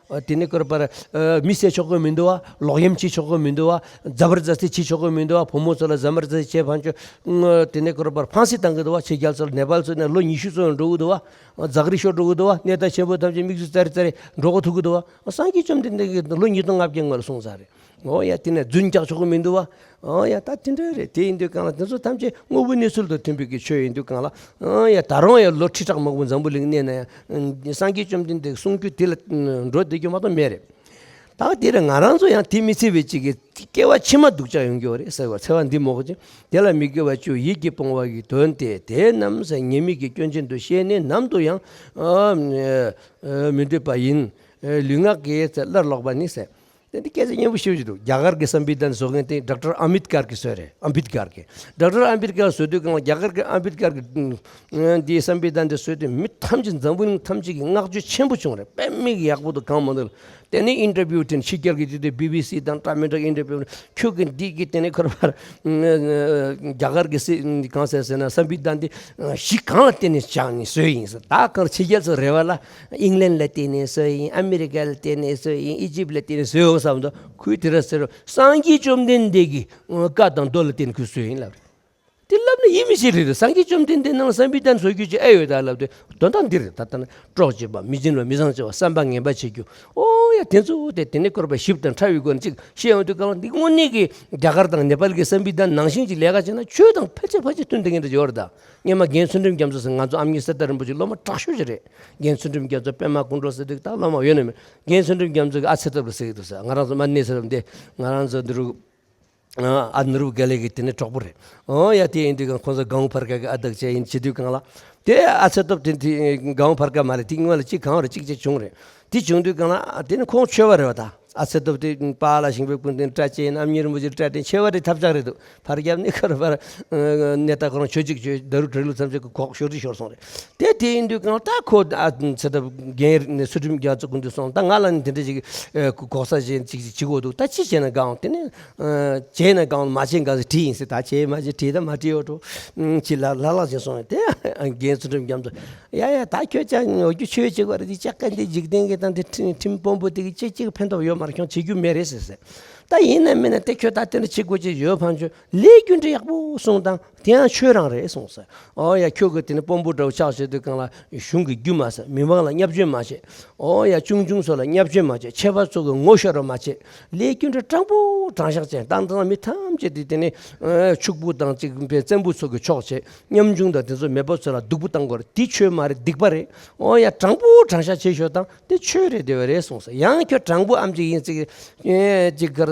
དེ་ནས་ཁོ་ར་པར་མི་བསད་ཆོག་གི་མི་འདུག་བ། ལོག་གཡེམ་བྱེད་ཆོག་གི་མི་འདུག་བ། ཛ་བར་ཛ་སི་བྱེད་ཆོག་གི་མི་འདུག་བ། བུ་མོ་ཚོ་ལ་ཛ་བར་ཛ་སི་བྱེད་ཕན་ཆོག་དེ་ནས་ཁོ་ར་པར་ཕང་སི་བཏང་གི་འདུག་བ། ཕྱི་རྒྱལ་ཚོ་ལ་ནེ་པཱལ་ཚོ་ནས་ལོ་ཉི་ཤུ་ཚོ་འགྲོ་གི་འདུག་བ། ཛ་གི་རི་ཤོར་འགྲོ་གི་འདུག་བ། གནས་སྟངས་ཆེན་པོ་ཐམས་ཅད་མིག་ཆུ་ཙར་ཙར་འགྲོ་གི་ཐུག་གི་འདུག་བ། སངས་རྒྱས་བཅོམ་ལྡན་འདས་ཀྱིས་ལོ་ཉིས་སྟོང་ལྔ་བརྒྱ་སྔོན་ལ་གསུངས་ཚར་རེད། འོ་ཡ། དེ་ནས་རྫུན་རྒྱག་ཆོག་གི་མི་འདུག་བ། འོ་ཡ། ད་དེ་འདྲ་རེད། དེ་ཡིན་དུས་གང་ལ་དེ་ཚོ་ཐམས་ཅད་དངོས་པོའི་གནས་ཚུལ་དང་མཐུན་པའི་གི་ཆོས་ཡིན་དུས་གང་ལ། འོ་ཡ། ད་རུང་ཡང་ལོ་ཁྲི་ཕྲག་མང་པོ་འཛམ་བུ་གླིང་གནས་ན་ཡང་སངས་རྒྱས་བཅོམ་ལྡན་འདས་གསུང་རྒྱུ་དེ་ལ་འགྲོ་བསྡད་རྒྱུ་མ་གཏོགས་མེད་རེད། ད་དེ་རེད། ང་རང་ཚོ་ཡང་དེ་མི་ཚེ་བའི་གཅིག་གི་སྐྱེ་བ་ཕྱི་མ་སྡུག་ཅག་ཡོང་རྒྱུ་རེད་ཟེར་བ་འཚེ་བ་འདི་མོ་གི་ཅིག་དེ་ལ་མི་དགེ་བ་བཅུ་ཡིད་ཀྱིས་སྤོང་བ་ཡི་དོན་ཏེ། དེ་རྣམས་ཉེས་དམིགས་ཀྱི་སྐྱོན་ཅན་དུ་ཤེས་ནས་ནམ་དུ་ཡང་མི་འདོད་པ་ཡིན། ལུས་ངག་གི་སླར་ལོག་པ་ནི་ཟེར། དེ་འདི་སྐད་ཆ་སྙན་པོ་ཞེ་པོ་ཅིག་འདུག་རྒྱ་གར་གྱི་སམ་བི་དྷན་བཟོ་མཁན་དེ་ཌོག་ཊར་ཨམ་བེད་ཀར་གྱིས་བཟོས་རེད། ཨམ་བེད་ཀར་གྱིས། ཌོག་ཊར་ཨམ་བེད་ཀར་བཟོས་དུས་གང་ལ་རྒྱ་གར་གྱི་ཨམ་བེད་ཀར་གྱིས་འདིའི་སམ་བི་དྷན་དེ་བཟོས་དུས་མི་ཐམས་ཅད་འཛམ་བུ་གླིང་ཐམས་ཅད་ཀྱིས་བསྔགས་བརྗོད་ཆེན་པོ་བྱུང་རེད། དཔེ་མི་ཡག་པོ་འདུག་གང་མ་འདུག་དེ་ནས་ཨིན་ཊར་བིའུ་དེ་ཕྱི་རྒྱལ་གྱི་དུས་དེ་བི་བི་སི་དང་འདྲ་མི་འདྲ་ཨིན་ཊར་བིའུ་ཁྱོད་ཀྱི་འདི་གི་དེ་ནས་ཁོ་ར་པར་རྒྱ་གར་གྱི་སི་གང་ཟེར་ཟེར་ན་སམ་བི་དྷན་དེ་གཞི་གང་ལ་བརྟེན་ནས་བཞག་ནས་བཟོས་ཡིན་ཟེར། ད་གང་ཕྱི་རྒྱལ་ཚོ་རེ་བ་ལ། ཨིང་ལན་ལ་བརྟེན་ནས་བཟོས་ཡིན། ཨ་མི་རི་ཀ་ལ་བརྟེན་ནས་བཟོས་ཡིན། ཨི་ཇིབ་ལ་བརྟེན་ནས་བཟོས་ཡོང་བསམ་འདུག་ཁོས་དེ་འདྲ་ཟེར་རོ། སངས་རྒྱས་བཅོམ་ལྡན་འདས་ཀྱི་བཀའ་དང་མདོ་ལ་བརྟེན་ནས་ཁོས་བཟོས་ཡིན་ལབ་རེད། དེ་ལབ་ན་ཡིད་མི་ཆེས་རེད། སངས་རྒྱས་བཅོམ་ལྡན་འདས་ནང་ལ་སམ་བི་དྷན་བཟོ་རྒྱུ་ཅིག་ཨེ་ཡོད་ད་ལབ་དུས་དོན་དག་འདི་རེད། ད་ལྟ་ན་གྲོགས་བྱེད་པ། མི་སྦྱིན་པ། མི་བཟང་བྱ་བ། བསམ་པ་ངན་པ་བྱེད་རྒྱུ། ཨོ་ཡ། དེ་ཚོ་དེ་དེ་ནས་བསྐོར་བ་ཞིབ་དང་ཕྲ་བའི་སྒོ་ནས་ཅིག་བཤད་ཡོང་དུས་གང་ལ་འདི་དངོས་གནས་ཀྱི་རྒྱ་གར་དང་ནེ་པཱལ་གྱི་སམ་བི་དྷན་ནང་བཞིན་ཅིག་ལས་ཀ་བྱས་ན་ཆོས་དང་ཕལ་ཆེར་ཕལ་ཆེར་མཐུན་བསྡད་མཁན་འདྲ་ཡོད་རེད་ད། སྔོན་མ་རྒན་ཚུལ་ཁྲིམས་རྒྱ་མཚོ་ཟེར། ང་ཚོ་ཨ་མྱེས་གསེར་རྟ་རིན་པོ་ཆེ་སློབ་མ་དྲག་ཤོས་ཅིག་རེད། རྒན་ཚུལ་ཁྲིམས་རྒྱ་མཚོ་པད་མ་སྐུ་འཕྲོག་ཟེར་དུས་ད་སློབ་མ་ཡོད་ནི་མེད། རྒན་ཚུལ་ཁྲིམས་རྒྱ་མཚོ་གི་ཨ་ཚེ་སྟོབས་ལ་ཟེར་གི་འདུག་ཟེར། ང་རང་ཚོ་མ་གནས་ཚེ་སྟོབས་འདི་ང་རང་ཚོ་འདི་རུ་ཨ་ནུ་རུ་དགེ་ལེགས་ཀྱི་དེ་ནས་གྲོགས་པོ་རེད། ཨོ་ཡ། དེ་ཡིན་དུས་ཀྱང་ཁོང་ཚོ་གངས་བར་ཁ་གི་ཨ་བདག་ཅིག་ཡིན། བྱེད་དུས་གང་ལ་དེ་ཨ་ཚེ་སྟོབས་དེ་དེ་གངས་བར་ཁ་མ་རེད། དེ་སྔོན་ལ་གཅིག་གངས་རེད། གཅིག་གཅིག་བྱུང་རེད། དེ་བྱུང་དུས་གང་ལ་དེ་ནི་ཁོང་ཆོས་པ་རེད་བ་ད། ཨ་ཚེ་སྟོབས་དེ་པཱ་ལགས་ཞིང་པའི་སྐུ་མདུན་བཀྲ་ཤིས་ཡིན། ཨ་མྱེས་རིན་པོ་ཆེ་བཀྲ་དྲིན་ཆེ་བ་རེད། ཐབས་ཆག་རེད་འདུག་ཕར་རྒྱབ་ནས་ཁར་ཕར་གནས་ད་ཁོ་རང་ཆོས་གཅིག་ཆོས་ད་རུ་གྲོས་ལུགས་ཐམས་ཅད་ཀྱི་གོག་ཤོར་དུ་ཤོར་སོང་རེད། དེ་དེ་ཡིན་དུས་གང་ལ་ད་ཁོ་ཨ་ཚེ་སྟོབས་རྒན་ཚུལ་ཁྲིམས་རྒྱ་མཚོ་སྐུ་མདུན་སོང་། ད་ང་ལ་ནི་དེ་འདྲ་ཞིག་གོག་ས་ཅན་ཅིག་ཅིག་གོ་འདུག་ད་ཅི་བྱས་ན་གང་། དེ་ནས་བྱས་ན་གང་མ་བྱས་གང་ཟེར་དྲིས་ཡིན་ཟེར། ད་བྱས་མ་བྱས་དྲིས་ད་མ་དྲིས་ཡོད་འགྲོ། ཅི་ལ་ལ་ལ་བྱས་སོང་། དེ་རྒན་ཚུལ་ཁྲིམས་རྒྱ་མཚོ། ཡ་ཡ། ད་ཁྱོད་ཅག་ངོ་རྒྱུ་ཆོས་བྱེད་དགོས་རེད། དེ་ཅག་ག་འདི་འཇིག་རྟེན་གྱི་དང་དེ་ཁྲིམས་ཁྲིམས་དཔོན་པོ་དེ་གི་ཅི་གཅིག་ཕན་ཐོགས་ཡོད་མ་རེད། ཁྱོད་བྱེད་རྒྱུ་མེད་རེད་ཟེར་ཟེར། ད་ཡིན་ན་མིན་ན་དེ་ཁྱོད་ད་དེ་འདྲ་བྱེད་དགོས་ཀྱི་ཡོད་ཕན་ཆོད་ལས་རྒྱུ་འབྲས་ཡག་པོ་གསུངས་དང་དེ་ཡང་ཆོས་རང་རེད་གསུངས་ཟེར། ཨོ་ཡ། ཁྱོད་ཀྱི་དེ་ནི་དཔོན་པོ་འདྲ་བོ་ཆགས་བྱེད་དུས་གང་ལ་གཞུང་གི་རྒྱུ་མ་ཟེར། མི་མང་ལ་བརྙས་བཅོས་མ་བྱེད། ཨོ་ཡ། ཆུང་ཆུང་ཚོ་ལ་བརྙས་བཅོས་མ་བྱེད། ཆེ་བ་ཚོ་གི་ངོ་ཤོར་བ་མ་བྱེད། ལས་རྒྱུ་འབྲས་དྲང་པོ་དྲང་བཞག་བྱས། ད་ལྟ་མི་ཐམས་ཅད་དེ་དེ་ནི་ཕྱུག་པོ་དང་གཅིག་པའི་བཙན་པོ་ཚོ་གི་ཕྱོགས་བྱེད། ཉམ་ཆུང་དང་དེ་ཚོ་མེད་པ་ཚོ་ལ་སྡུག་པོ་བཏང་དགོས་རེད། དེ་ཆོས་མ་རེད། སྡིག་པ་རེད། ཨོ་ཡ། དྲང་པོ་དྲང་བཞག་བྱེད་ཤོག་དང་དེ་ཆོས་རེད། བདེ་བ་རེད་གསུངས་ཟེར། ཡང་ཁྱོད་དྲང་པོ་ཨམ་ཅིག་ཡིན་ཅིག་ཅིག་གར་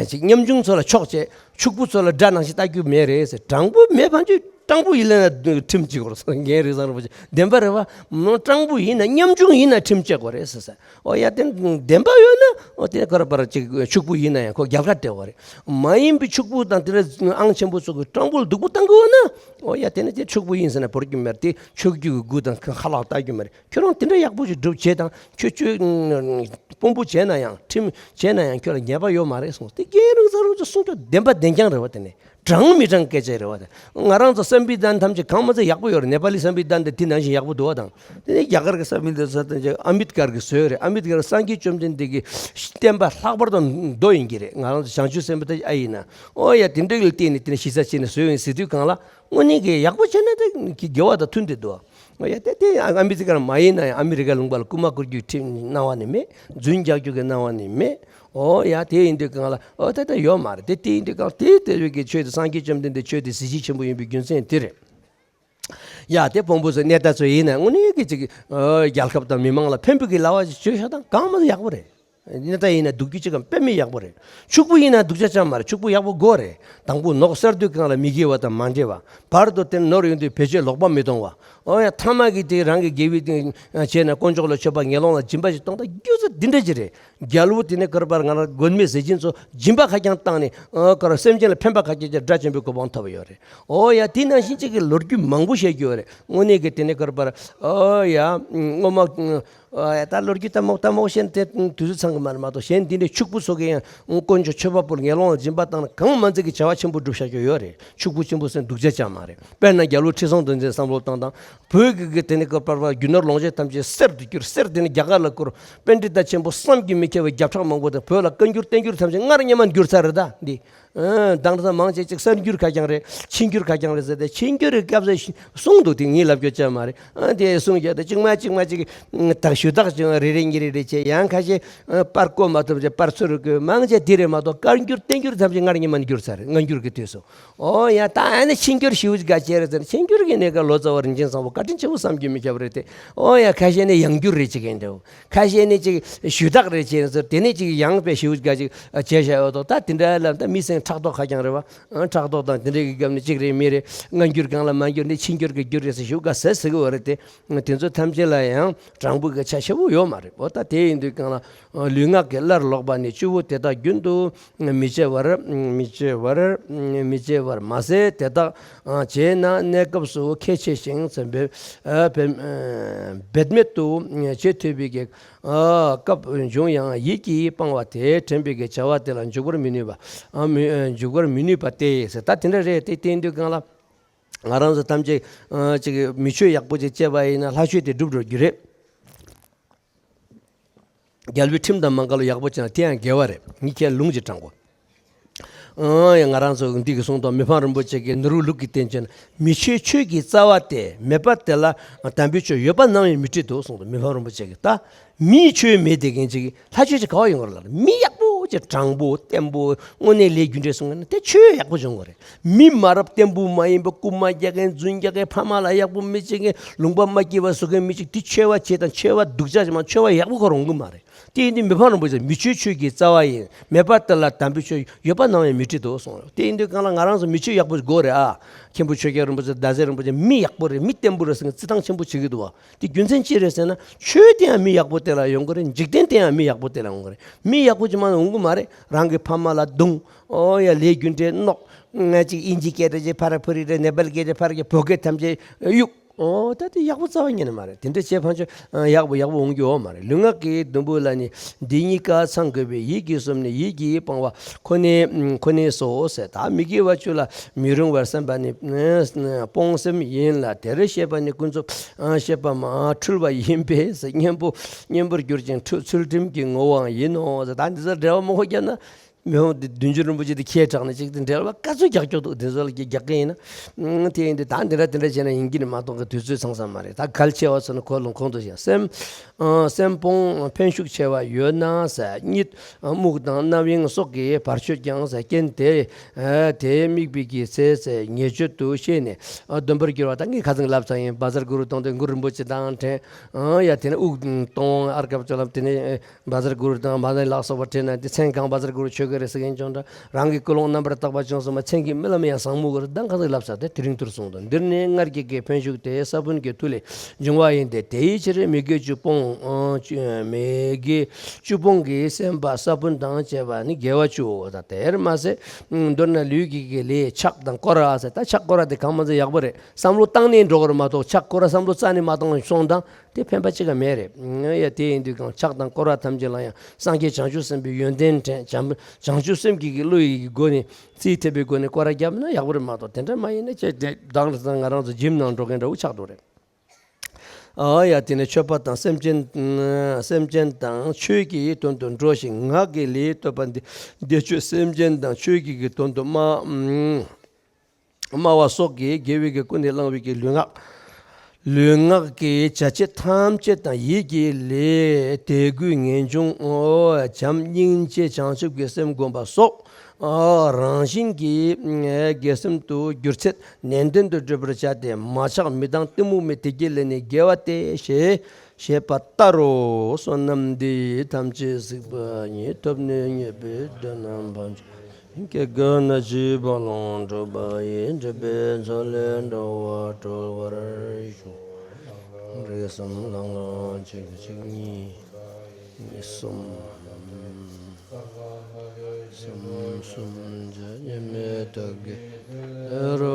ཅིག་ཉམ་ཆུང་ཚོ་ལ་ཕྱོགས་བྱས། ཕྱུག་པོ་ཚོ་ལ་དགྲ་ནང་བཞིན་ལྟ་རྒྱུ་མེད་རེད་ཟེར། དྲང་པོ་མེད་པ་ཅིག་དྲང་པོ་ཡིན་ལབ་ན་ཁྲིམས་གཅིག་གོ་རེད། རྒན་རིགས་བཟང་རིན་པོ་ཆེ་བདེན་པ་རེད་བ། མོ་དྲང་པོ་ཡིན་ན་ཉམ་ཆུང་ཡིན་ན་ཁྲིམས་གཅོད་དགོས་རེད་ཟེར་ཟེར། ཨོ་ཡ། དེ་བདེན་པ་ཡོད་ན་ཨོ་དེ་ཁོ་ར་པར་ཅིག་ཕྱུག་པོ་ཡིན་ན་ཡང་ཁོ་རྒྱལ་ཁ་སྤྲད་དགོས་རེད། མ་ཡིན་པའི་ཕྱུག་པོ་དང་དེ་འདྲ་ཨང་ཆེན་པོ་ཚོ་གི་དྲང་པོ་ལ་སྡུག་པོ་བཏང་གི་ཡོད་ན་ཨོ་ཡ། དེ་ནི་དེ་ཕྱུག་པོ་ཡིན་ཟེར་ན་བོར་རྒྱུ་མེད། དེ་ཕྱུག་རྒྱུ་གི་དགུ་དང་ཁ་ལག་ལྟ་རྒྱུ་མེད། ཁྱོད་རང་དེ་འདྲ་ཡག་པོ་ཞིག་སྒྲུབ་བྱས་དང་ཁྱོད་ཁྱོད་དཔོན་པོ་བྱས་ན་ཡང་ཁྲིམས་བྱས་ན་ཡང་ཁྱོད་ལ་ཉེས་པ་ཡོད་མ་རེད་གསུངས། དེ་རྒན་རིགས་བཟང་རིན་པོ་ཆེ་གསུང་རྒྱུ་བདེན་པ་བདེན་རྐྱང་རེད་བ། དེ་ནི་དྲང་མི་དྲང་སྐད་ཆ་རེད་བ། དེ་ང་རང་ཚོ་སམ་བི་དྷན་ཐམས་ཅད་གང་མ་ཚད་ཡག་པོ་ཡོད་རེད། ནེ་པ་ལི་སམ་བི་དྷན་དེ་དེ་ནང་བཞིན་ཡག་པོ་འདུག་བ། དང་དེ་ནི་རྒྱ་གར་གྱི་སམ་བི་དྷན་ཚོ་དང་ཨམ་བེད་ཀར་གྱིས་བཟོས་རེད། ཨམ་བེད་ཀར་སངས་རྒྱས་བཅོམ་ལྡན་འདས་ཀྱི་བསྟན་པ་ལྷག་པར་དུ་མདོ་ཡིན་གྱི་རེད། ང་རང་ཚོ་བྱང་ཆུབ་སེམས་དཔའ་དེ་ཨ་ཡིན་ན་ཨོ་ཡ་དེ་འདྲ་ལ་བརྟེན་ནས་དེ་ནི་གཞི་རྩ་བྱས་ནས་བཟོས་ཡིན་ཟེར་དུས་གང་ལ་དངོས་གནས་ཀྱི་ཡག་པོ་བྱས་ན་དེ་དགེ་བ་དང་མཐུན་ཏེ་འདུག་ཨོ་ཡ། དེ་དེ་ཨ་མི་རི་ཀར་མ་ཡིན་ན་ཡང་ཨ་མི་རི་ཀ་ལུང་པ་ལ་རྐུན་མ་རྐུ་རྒྱུའི་ཁྲིམས་གནང་བ་ནི་མེད། རྫུན་རྒྱག་རྒྱུ་གི་གནང་བ་ནི་མེད། ཨོ་ཡ། དེ་ཡིན་དུས་གང་ལ་ཨོ་དེ་ལྟ་ཡོད་མ་རེད། དེ་དེ་ཡིན་དུས་གང་དེ་དེ་བས་ཀྱི་ཆོས་དེ་སངས་རྒྱས་བཅོམ་ལྡན་འདས་ཆོས་དེ་གཟི་བརྗིད་ཆེན་པོ་ཡིན་པའི་རྒྱུ་མཚན་དེ་རེད། ཡ། དེ་དཔོན་པོ་ཚོ་གནས་བདག་ཚོ་ཡིན་ན་དངོས་གནས་ཀྱི་ཅིག་ཨོ་རྒྱལ་ཁབ་དང་མི་མང་ལ་ཕན་པའི་གི་ལྭ་བ་ཅིག་བྱོས་ཤོག་དང་གང་མ་ཡག་པོ་རེད། གནས་བདག་ཡིན་ན་སྡུག་རྒྱུ་གཅིག་གམ་དཔེ་མི་ཡག་པོ་རེད། ཕྱུག་པོ་ཡིན་ན་སྡུག་ཅག་ཅང་མ་རེད། ཕྱུག་པོ་ཡག་པོ་དགོས་རེད། དང་པོ་ནོར་བསགས་དུས་གང་ལ་མི་དགེ་བ་དང་མ་འདྲེས་པ། བར་དུ་དེ་ནོར་ཡོང་དུས་བེད་སྤྱོད་ལོག་པ་མི་གཏོང་བ། ཨོ་ཡ། ཐ་མ་གི་དེ་རང་གི་དགེ་བའི་སྟེང་བྱས་ན་དཀོན་མཆོག་ལ་མཆོད་པ་ངན་སློང་ལ་སྦྱིན་པ་ཞིག་གཏོང་སྟངས་རྒྱུ་མཚན་འདི་འདྲ་ཅིག་རེད། རྒྱལ་པོ་དེ་ནས་ཀར་པར་ང་རང་མགོན་མེད་ཟས་སྦྱིན་ཚོ་སྦྱིན་པ་ཁ་རྐྱང་བཏང་ནས་ཨོ་ཀར་སེམས་ཅན་ལ་ཕན་པ་ཁ་རྐྱང་ཅིག་སྒྲ་ཆེན་པོའི་གོ་འཕང་ཐོབ་ཡོད་རེད། ཨོ་ཡ། དེ་ནང་བཞིན་ཅིག་གི་ལོ་རྒྱུས་མང་པོ་བཤད་རྒྱུ་ཡོད་རེད། དངོས་གནས་ཀྱི་དེ་ནས་ཀར་པར་ཨོ་ཡ། སྔོན་མ། ཨོ་ཡ། ད་ལོ་རྒྱུས་ལྟ་མོ་ལྟ་མོ་བཤད་དེ་དུས་ཚོད་ཚང་གི་མ་རེད་མ་གཏོགས། གཞན་འདི་འདྲའི་ཕྱུག་པོ་ཚོ་གི་ཡང་དཀོན་མཆོག་མཆོད་པ་ཕུལ། ངན་སློང་ལ་སྦྱིན་པ་བཏང་ན་གང་མ་མཛད་ཀྱི་བྱ་བ་ཆེན་པོ་སྒྲུབ་བཞག་རྒྱུ་ཡོད་རེད། ཕྱུག་པོ་ཆེན་པོ་སེམས་སྡུག་ཅག་ཅང་མ་རེད། དཔེར་ན་རྒྱལ་པོ་ཁྲི་སྲོང་ལྡེ་བཙན་བསམ་བློ་བཏང་དང་། བོད་ཀྱི་གི་དེ་ནི་ཀར་པར་རྒྱུ་ནོར་ལོངས་སྤྱོད་ཐམས་ཅད་གསེར་དུ་བསྒྱུར། གསེར་དེ་ནི་རྒྱ་གར་ལ་བསྐུར། པཎྜི་ཏ་ཆེན་པོ་བསམ་གྱིས་མི་ཁྱབ་པའི་བརྒྱ་ཕྲག་མང་པོ་དང་། བོད་ལ་བཀའ་འགྱུར་བསྟན་འགྱུར་ཐམས་ཅད་སྔར་སྔོན་མ་བསྒྱུར་ཚར་རེད་ད་འདི། ཨ། དེང་སང་མང་ཆེ་ཅིག་གསར་འགྱུར་ཁ་རྐྱང་རེད། ཕྱི་འགྱུར་ཁ་རྐྱང་རེད་ཟེར་ཏེ། ཕྱི་འགྱུར་གྱི་སྐབས་སུ་གསུངས་འདུག་དེ་ངས་ལབ་རྒྱུ་ཅང་མ་རེད། ཨ། དེ་གསུངས་རྒྱུ་དེ་གཅིག་མ་གཅིག་མ་གཅིག་ད་ཞུ་དག་ཅིག་རེ་རེ་གཉིས་རེ་རེ་བྱས། ཡང་ཁ་ཤས་ཨ་པར་བརྐོ་མ་ཐུབ་ཅིག་པར་ཚུར་བརྐོས། མང་ཆེ་དེ་རེད་མ་གཏོགས། བཀའ་འགྱུར་བསྟན་འགྱུར་ཐམས་ཅད་སྔར་སྔོན་མ་བསྒྱུར་ཚར་རེད། སྔ་འགྱུར་གྱི་དུས་སུ། ཨོ་ཡ། ད་ཨ་ནི་ཕྱི་འགྱུར་ཞེ་པོ་ཅིག་ག་བྱས་རེད་ཟེར་ན། ཕྱི་འགྱུར་གྱི་གནས་སྐབས་ལོ་ཙཱ་བ་རིན་ཆེན་བཟང་པོ་བཀའ་དྲིན་ཆེན་པོ་བསམ་གྱིས་མི་ཁྱབ་པ་རེད་དེ། ཨོ་ཡ། ཁ་ཤས་ནི་ཡང་འགྱུར་རེད་ཅིག་ཡིན་འདུག་ཁ་ཤས་ནི་ཅིག་ཞུ་དག་རེད་ཅེས་ཟེར། དེ་ནས་ཅིག་ཡང་དཔེ་ཞེ་པོ་ཅིག་ག་ཅིག་བྱས་བཞག་ཡོད་དོ། ད་དེ་འདྲ་ལབ་ན་ད་མི་སེམས་ཕྲག་དོག་ཁ་རྐྱང་རེད་བ། ཨང་། ཕྲག་དོག་དང་དེ་འདྲ་གི་སྐབས་ནས་གཅིག་རེད་མི་རེད། སྔ་འགྱུར་གང་ལ་མ་འགྱུར་ནས་ཕྱི་འགྱུར་གྱི་འགྱུར་རེད་ཟེར་ཞེ་པོ་ག་ཟེར་ཟེར་གི་ཡོད་རེད་དེ། དེ་ཚོ་ཐམས་ཅད་ལ་ཡང་དྲང་པོ་གི་ཆ་ཞེ་པོ་ཡོད་མ་རེད། འོ་ད་དེ་ཡིན་དུས་གང་ལ། ལུས་ངག་གི་སླར་ལོག་པ་ནི། བཅུ་པོ་དེ་དག་རྒྱུན་དུ་མི་བྱེད་པར། མི་བྱེད་པར། མི་བྱེད་པར་མ་ཟད། དེ་དག་བྱས་ན་གནས་སྐབས་སུ་ཁས་འཆེ་ཞིང་། འབད་འབད་མེད་དུ་བྱེད་ཐུབ་པའི་གི་སྐབས་བྱུང་ཡང་། ཡིད་ཀྱིས་སྤང་བ་དེས་དྲན་པའི་གི་བྱ་བ་དེ་ལ་འཇུག་པར་མི་ནུས་པ། མི་འཇུག་པར་མི་ནུས་པ་སྟེ་ཟེར། ད་དེ་འདྲ་རེད་དེ། དེ་ཡིན་དུས་གང་ལ། ང་རང་ཚོ་ཐམས་ཅད་ཨ་ཅིག་མི་ཆོས་ཡག་པོ་ཅིག་སྤྱད་པ་ཡིན་ན་ལྷ་ཆོས་དེ་འགྲུབ་འགྲོ་རྒྱུ་རེད། རྒྱལ་པོའི་ཁྲིམས་དང་མ་འགལ་བ་ཡག་པོ་བྱས་ན་དེ་ཡང་དགེ་བ་རེད། ངས་ཁྱེད་ལུང་ཅིག་དྲངས་གོ། ཨང་། ཡང་ང་རང་ཚོ་འདི་གི་གསུང་དང་། མི་ཕམ་རིན་པོ་ཆེ་གིས་ནོར་བུའི་ལུགས་ཀྱི་བསྟན་བཅོས་ན། མི་ཆོས་ཆོས་ཀྱི་རྩ་བ་སྟེ། མེད་པ་དེ་ལ་དམ་པའི་ཆོས་ཡོད་པ་ནམ་ཡང་མི་སྲིད་དོ་གསུངས་འདུག་མི་ཕམ་རིན་པོ་ཆེ་གིས། ད་མིའི་ཆོས་མེད་དེ་གིན་ཅིག་ལྷ་ཆོས་ཅིག་ག་བ་ཡོང་གི་རེད་ལ། མི་ཡག་པོ་ཅིག་དྲང་པོ་བརྟན་པོ་དངོས་གནས་ལས་རྒྱུ་འབྲས་སྲུང་མཁན་དེ་ཆོས་ཡག་པོ་བྱུང་གི་རེད། མི་མ་རབས་བརྟན་པོ་མ་ཡིན་པ། རྐུ་མ་རྒྱག་མཁན། རྫུན་རྒྱག་མཁན། ཕ་མ་ལ་ཡག་པོ་མི་བྱེད་མཁན། ལུང་པ་མ་སྐྱིད་པ་བཟོ་མཁན་མི་ཅིག་དེ་ཆོས་པ་བྱེད་དང་ཆོས་པ་སྡུག་ཅག་ཅིག་མ། ཆོས་པ་ཡག་པོ་ཁོ་རང་ཡོང་གི་མ་རེད། དེ་ཡིན་དུས་མི་ཕམ་རིན་པོ་ཆེ། མི་ཆོས་ཆོས་ཀྱི་རྩ་བ་ཡིན། མེད་པ་དེ་ལ་དམ་པའི་ཆོས་ཡོད་པ་ནམ་ཡང་མི་སྲིད་དོ་གསུངས། དེ་ཡིན་དུས་གང་ལ་ང་རང་ཚོ་མི་ཆོས་ཡག་པོ་དགོས་རེད་ཨ། མཁན་པོ་ཆོས་རྒྱལ་རིན་པོ་ཆེ། ཟླ་ཟེར་རིན་པོ་ཆེ། མི་ཡག་པོ་རེད། མི་བརྟན་པོ་རེད་ཟེར་མཁན་བརྩི་སྟངས་ཆེན་པོ་བྱེད་ཀྱི་འདུག་བ། དེ་རྒྱུ་མཚན་ཅི་རེད་ཟེར་ན། ཆོས་དེ་ཡང་མི་ཡག་པོ་དེ་ལ་ཡོང་གི་རེད། འཇིག་རྟེན་དེ་ཡང་མི་ཡག་པོ་དེ་ལ་ཡོང་གི་རེད། མི་ཡག་པོ་ཅིག་མ་ཡོང་གི་མ་རེད། རང་གི་ཕ་མ་ལ་རྡུང་། ཨོ་ཡ། ལས་རྒྱུ་འབྲས་གནོད། ང་ཅིག་ཨིན་ཇི་སྐད་རེད་ཅེས་ཕར། ཕུ་རི་རེད། ནེ་པལ་སྐད་ཅེས་ཕར་གྱི་བོད་སྐད་ཐམས་ཅད་གཡུག་ཨོ་ད་དེ་ཡག་པོ་རྩ་བ་ཉིད་ནས་མ་རེད། དེ་འདྲ་བྱས་ཕན་ཆོད་ཡག་པོ་ཡག་པོ་འོང་རྒྱུ་ཡོད་མ་རེད། ལུས་ངག་གི་བདུན་པོ་ལ་ནི། འདི་གཉིས་ཀ་ཚང་དགོས་པས། ཡིད་ཀྱིས་བཟུང་ནས་ཡིད་ཀྱིས་སྤང་བ་ཁོ་ནའི་ཁོ་ནའི་སོ་ཟེར། ད་མི་དགེ་བ་བཅུ་ལ་མི་རུང་བར་བསམ་པ་ནི་སྤོང་སེམས་ཡིན་ལ། དེར་སྐྱེས་པ་ནི་ཀུན་རྫོབ་སྐྱེས་པ་མ་འཁྲུལ་བ་ཡིན་པས་ཟེར། གཉེན་པོ་གཉེན་པོར་གྱུར་ཅིང་ཚུལ་ཁྲིམས་ཀྱི་ངོ་བོའང་ཡིན་ནོ་ཟེར། ད་འདི་ཚོ་འགྲེལ་བ་མང་པོ་བརྒྱབ་ན། མི་ཕམ་དེ་བདུན་ཅུ་རིན་པོ་ཆེ་དེ་ཁས་དྲགས་ནས་ཅིག་དེ་འགྲེལ་བ་ག་ཚོད་རྒྱག་སྐྱོ་འདུག་དེ་ཚོ་ལ་རྒྱག་གི་ཡིན་ན། ཨང་། དེ་ཡིན་དུས་ད་འདི་འདྲ་དེ་འདྲ་བྱས་ན་ཡིན་གྱི་ནི་མ་གཏོགས་ཀྱི་དུས་ཚོད་ཚང་ས་མ་རེད། ད་གལ་ཆེ་བ་ཚོ་ནི་ཁོ་ལུང་ཁོང་དུ་བཞག་སེམས། ཨང་། སེམས་སྤོང་འཕེན་ཤུགས་ཆེ་བ་ཡོད་ན་ཟེར། གཉིད་རྨུགས་དང་རྣམ་གཡེང་སོགས་ཀྱིས་བར་ཆོད་ཀྱང་ཟེར། རྐྱེན་དེ་དེ་དམིགས་པའི་གི་ཚེ་ཟེར་ཉེས་སྤྱོད་དུ་ཤེས་ནས་ཨ་འདོན་པར་འགྱུར་བ། ད་ངས་ཁ་སང་ལབ་ཚར་ཡིན། བཛྲ་གུ་རུ་བཏང་དུས་གུ་རུ་རིན་པོ་ཆེ་དང་འཕྲད། ཨང་། ཡ། དེ་ནས་དབུགས་གཏོང་། ཨརྒྷ་བཅོལ་ལབ། དེ་ནས་བཛྲ་གུ་རུ་དང་མ་ཎི་ལ་སོགས་པ་བྲིས་ན། འདི་མཚན་གང་བཛྲ་གུ་རུ་ཆོ་ག་རེད་ཟེར་མཁན་ཅང་འདྲ། རང་གི་ཀུན་སློང་རྣམ་པར་དག་པ་བྱུང་སོང་བ། མཚན་གྱི་རྨི་ལམ་ཡང་བཟང་མོ་གི་རེད། ད་གང་ཟིག་ལབ་ས་དེ་དེ་རིང་ཐུར་སོང་དང་། འདིར་ནི་སྔར་གྱི་གི་འཕེན་ཤུགས་དེ་ས་བོན་གྱི་མཐུ་ལས་འབྱུང་བ་ཡིན་ཏེ། དེའི་ཕྱིར་མི་དགེ་བཅུ་སྤོང་། མི་དགེ་བཅུ་སྤོང་གི་སེམས་དཔའ་ས་བོན་དང་བཅས་པ་ནི་དགེ་བ་བཅུའོ། ད་དེར་མ་ཟད་མདོར་ན་ལུས་ཀྱི་གི་ལས་ཕྱག་དང་སྐོར་ར་ཟེར། ད་ཕྱག་སྐོར་ར་དེ་གང་མ་ཚད་ཡག་པོ་རེད། བསམ་བློ་བཏང་ནས་འགྲོ་གི་རེད་མ་གཏོགས། ཕྱག་སྐོར་ར་བསམ་བློ་རྩ་ནས་མ་བཏང་སོང་དང་། དེ་ཕན་པ་ཅི་ག་མེད་རེད། ཡ། དེ་ཡིན་དུས་གང་ཕྱག་དང་སྐོར་བ་ཐམས་ཅད་ལ་ཡང་སངས་རྒྱས་བྱང་ཆུབ་སེམས་དཔའི་ཡོན་ཏན་དྲན། བྱང་བྱང་ཆུབ་སེམས་ཀྱི་གི་བློ་ཡི་གི་སྒོ་ནས་རྩིས་ཐེབས་པའི་སྒོ་ནས་སྐོར་ར་བརྒྱབ་ན་ཡག་པོ་རེད་མ་གཏོགས། དེ་འདྲ་མ་ཡིན་ན་ཅེ་དེ་དང་རེ་ཟང་ང་རང་ཚོ་འཇིམ་ནང་འགྲོ་མཁན་འདྲ་བོ་ཆགས་འགྲོ་རེད། ཨ་ཡ། དེ་ནས་མཆོད་པ་དང་སེམས་ཅན་སེམས་ཅན་དང་ཆོས་ཀྱི་དོན་དུ་འགྲོ་ཞིང་། ངག་གི་ལས་བསྟོད་པ་འདི་བདེ་སྤྱོད་སེམས་ཅན་དང་ཆོས་ཀྱི་གི་དོན་དུ་སྨྲ། སྨྲ་བ་སོགས་ཀྱིས་དགེ་བའི་གི་ཀུན་ནས་བསླངས་པའི་གི་ལུས་ངག་ལུས་ངག་གི་བྱ་བྱེད་ཐམས་ཅད་དང་ཡིད་ཀྱི་ལས་དད་གུས་ངེས་འབྱུང་བྱམས་སྙིང་རྗེ་བྱང་ཆུབ་ཀྱི་སེམས་བསྒོམ་པ་སོགས་རང་བཞིན་གྱིས་དགེ་སེམས་དུ་འགྱུར་ཚད་ནན་ཏན་དུ་བགྲོད་པར་བྱ་སྟེ། མ་ཆགས་མི་གདེང་གཏི་མུག་མེད་དེ་དགེ་ལས་ནི་དགེ་བ་སྟེ་ཞེས་བཤད་པ་ལྟར་རོ། བསོད་ནམས་འདི་ཡིས་ཐམས་ཅད་གཟིགས་པ་ཉིད། ཐོབ་ནས་ཉེས་པའི་དགྲ་རྣམས་ཕམ་བྱས་ནས། སྐྱེ་རྒ་ན་འཆིའི་རྦ་ཀློང་འཁྲུགས་པ་ཡི། སྒྲིབ་པའི་མཚོ་ལས་འགྲོ་བ་སྒྲོལ་བར་ཤོག། རིགས་གསུམ་ལྷ་ལྔ་གཅིག་གཅིག་གཉིས། གཉིས་གསུམ། གསུམ་གསུམ་བརྒྱ་གཉིས་མེད་དག་གི་དེ་རུ།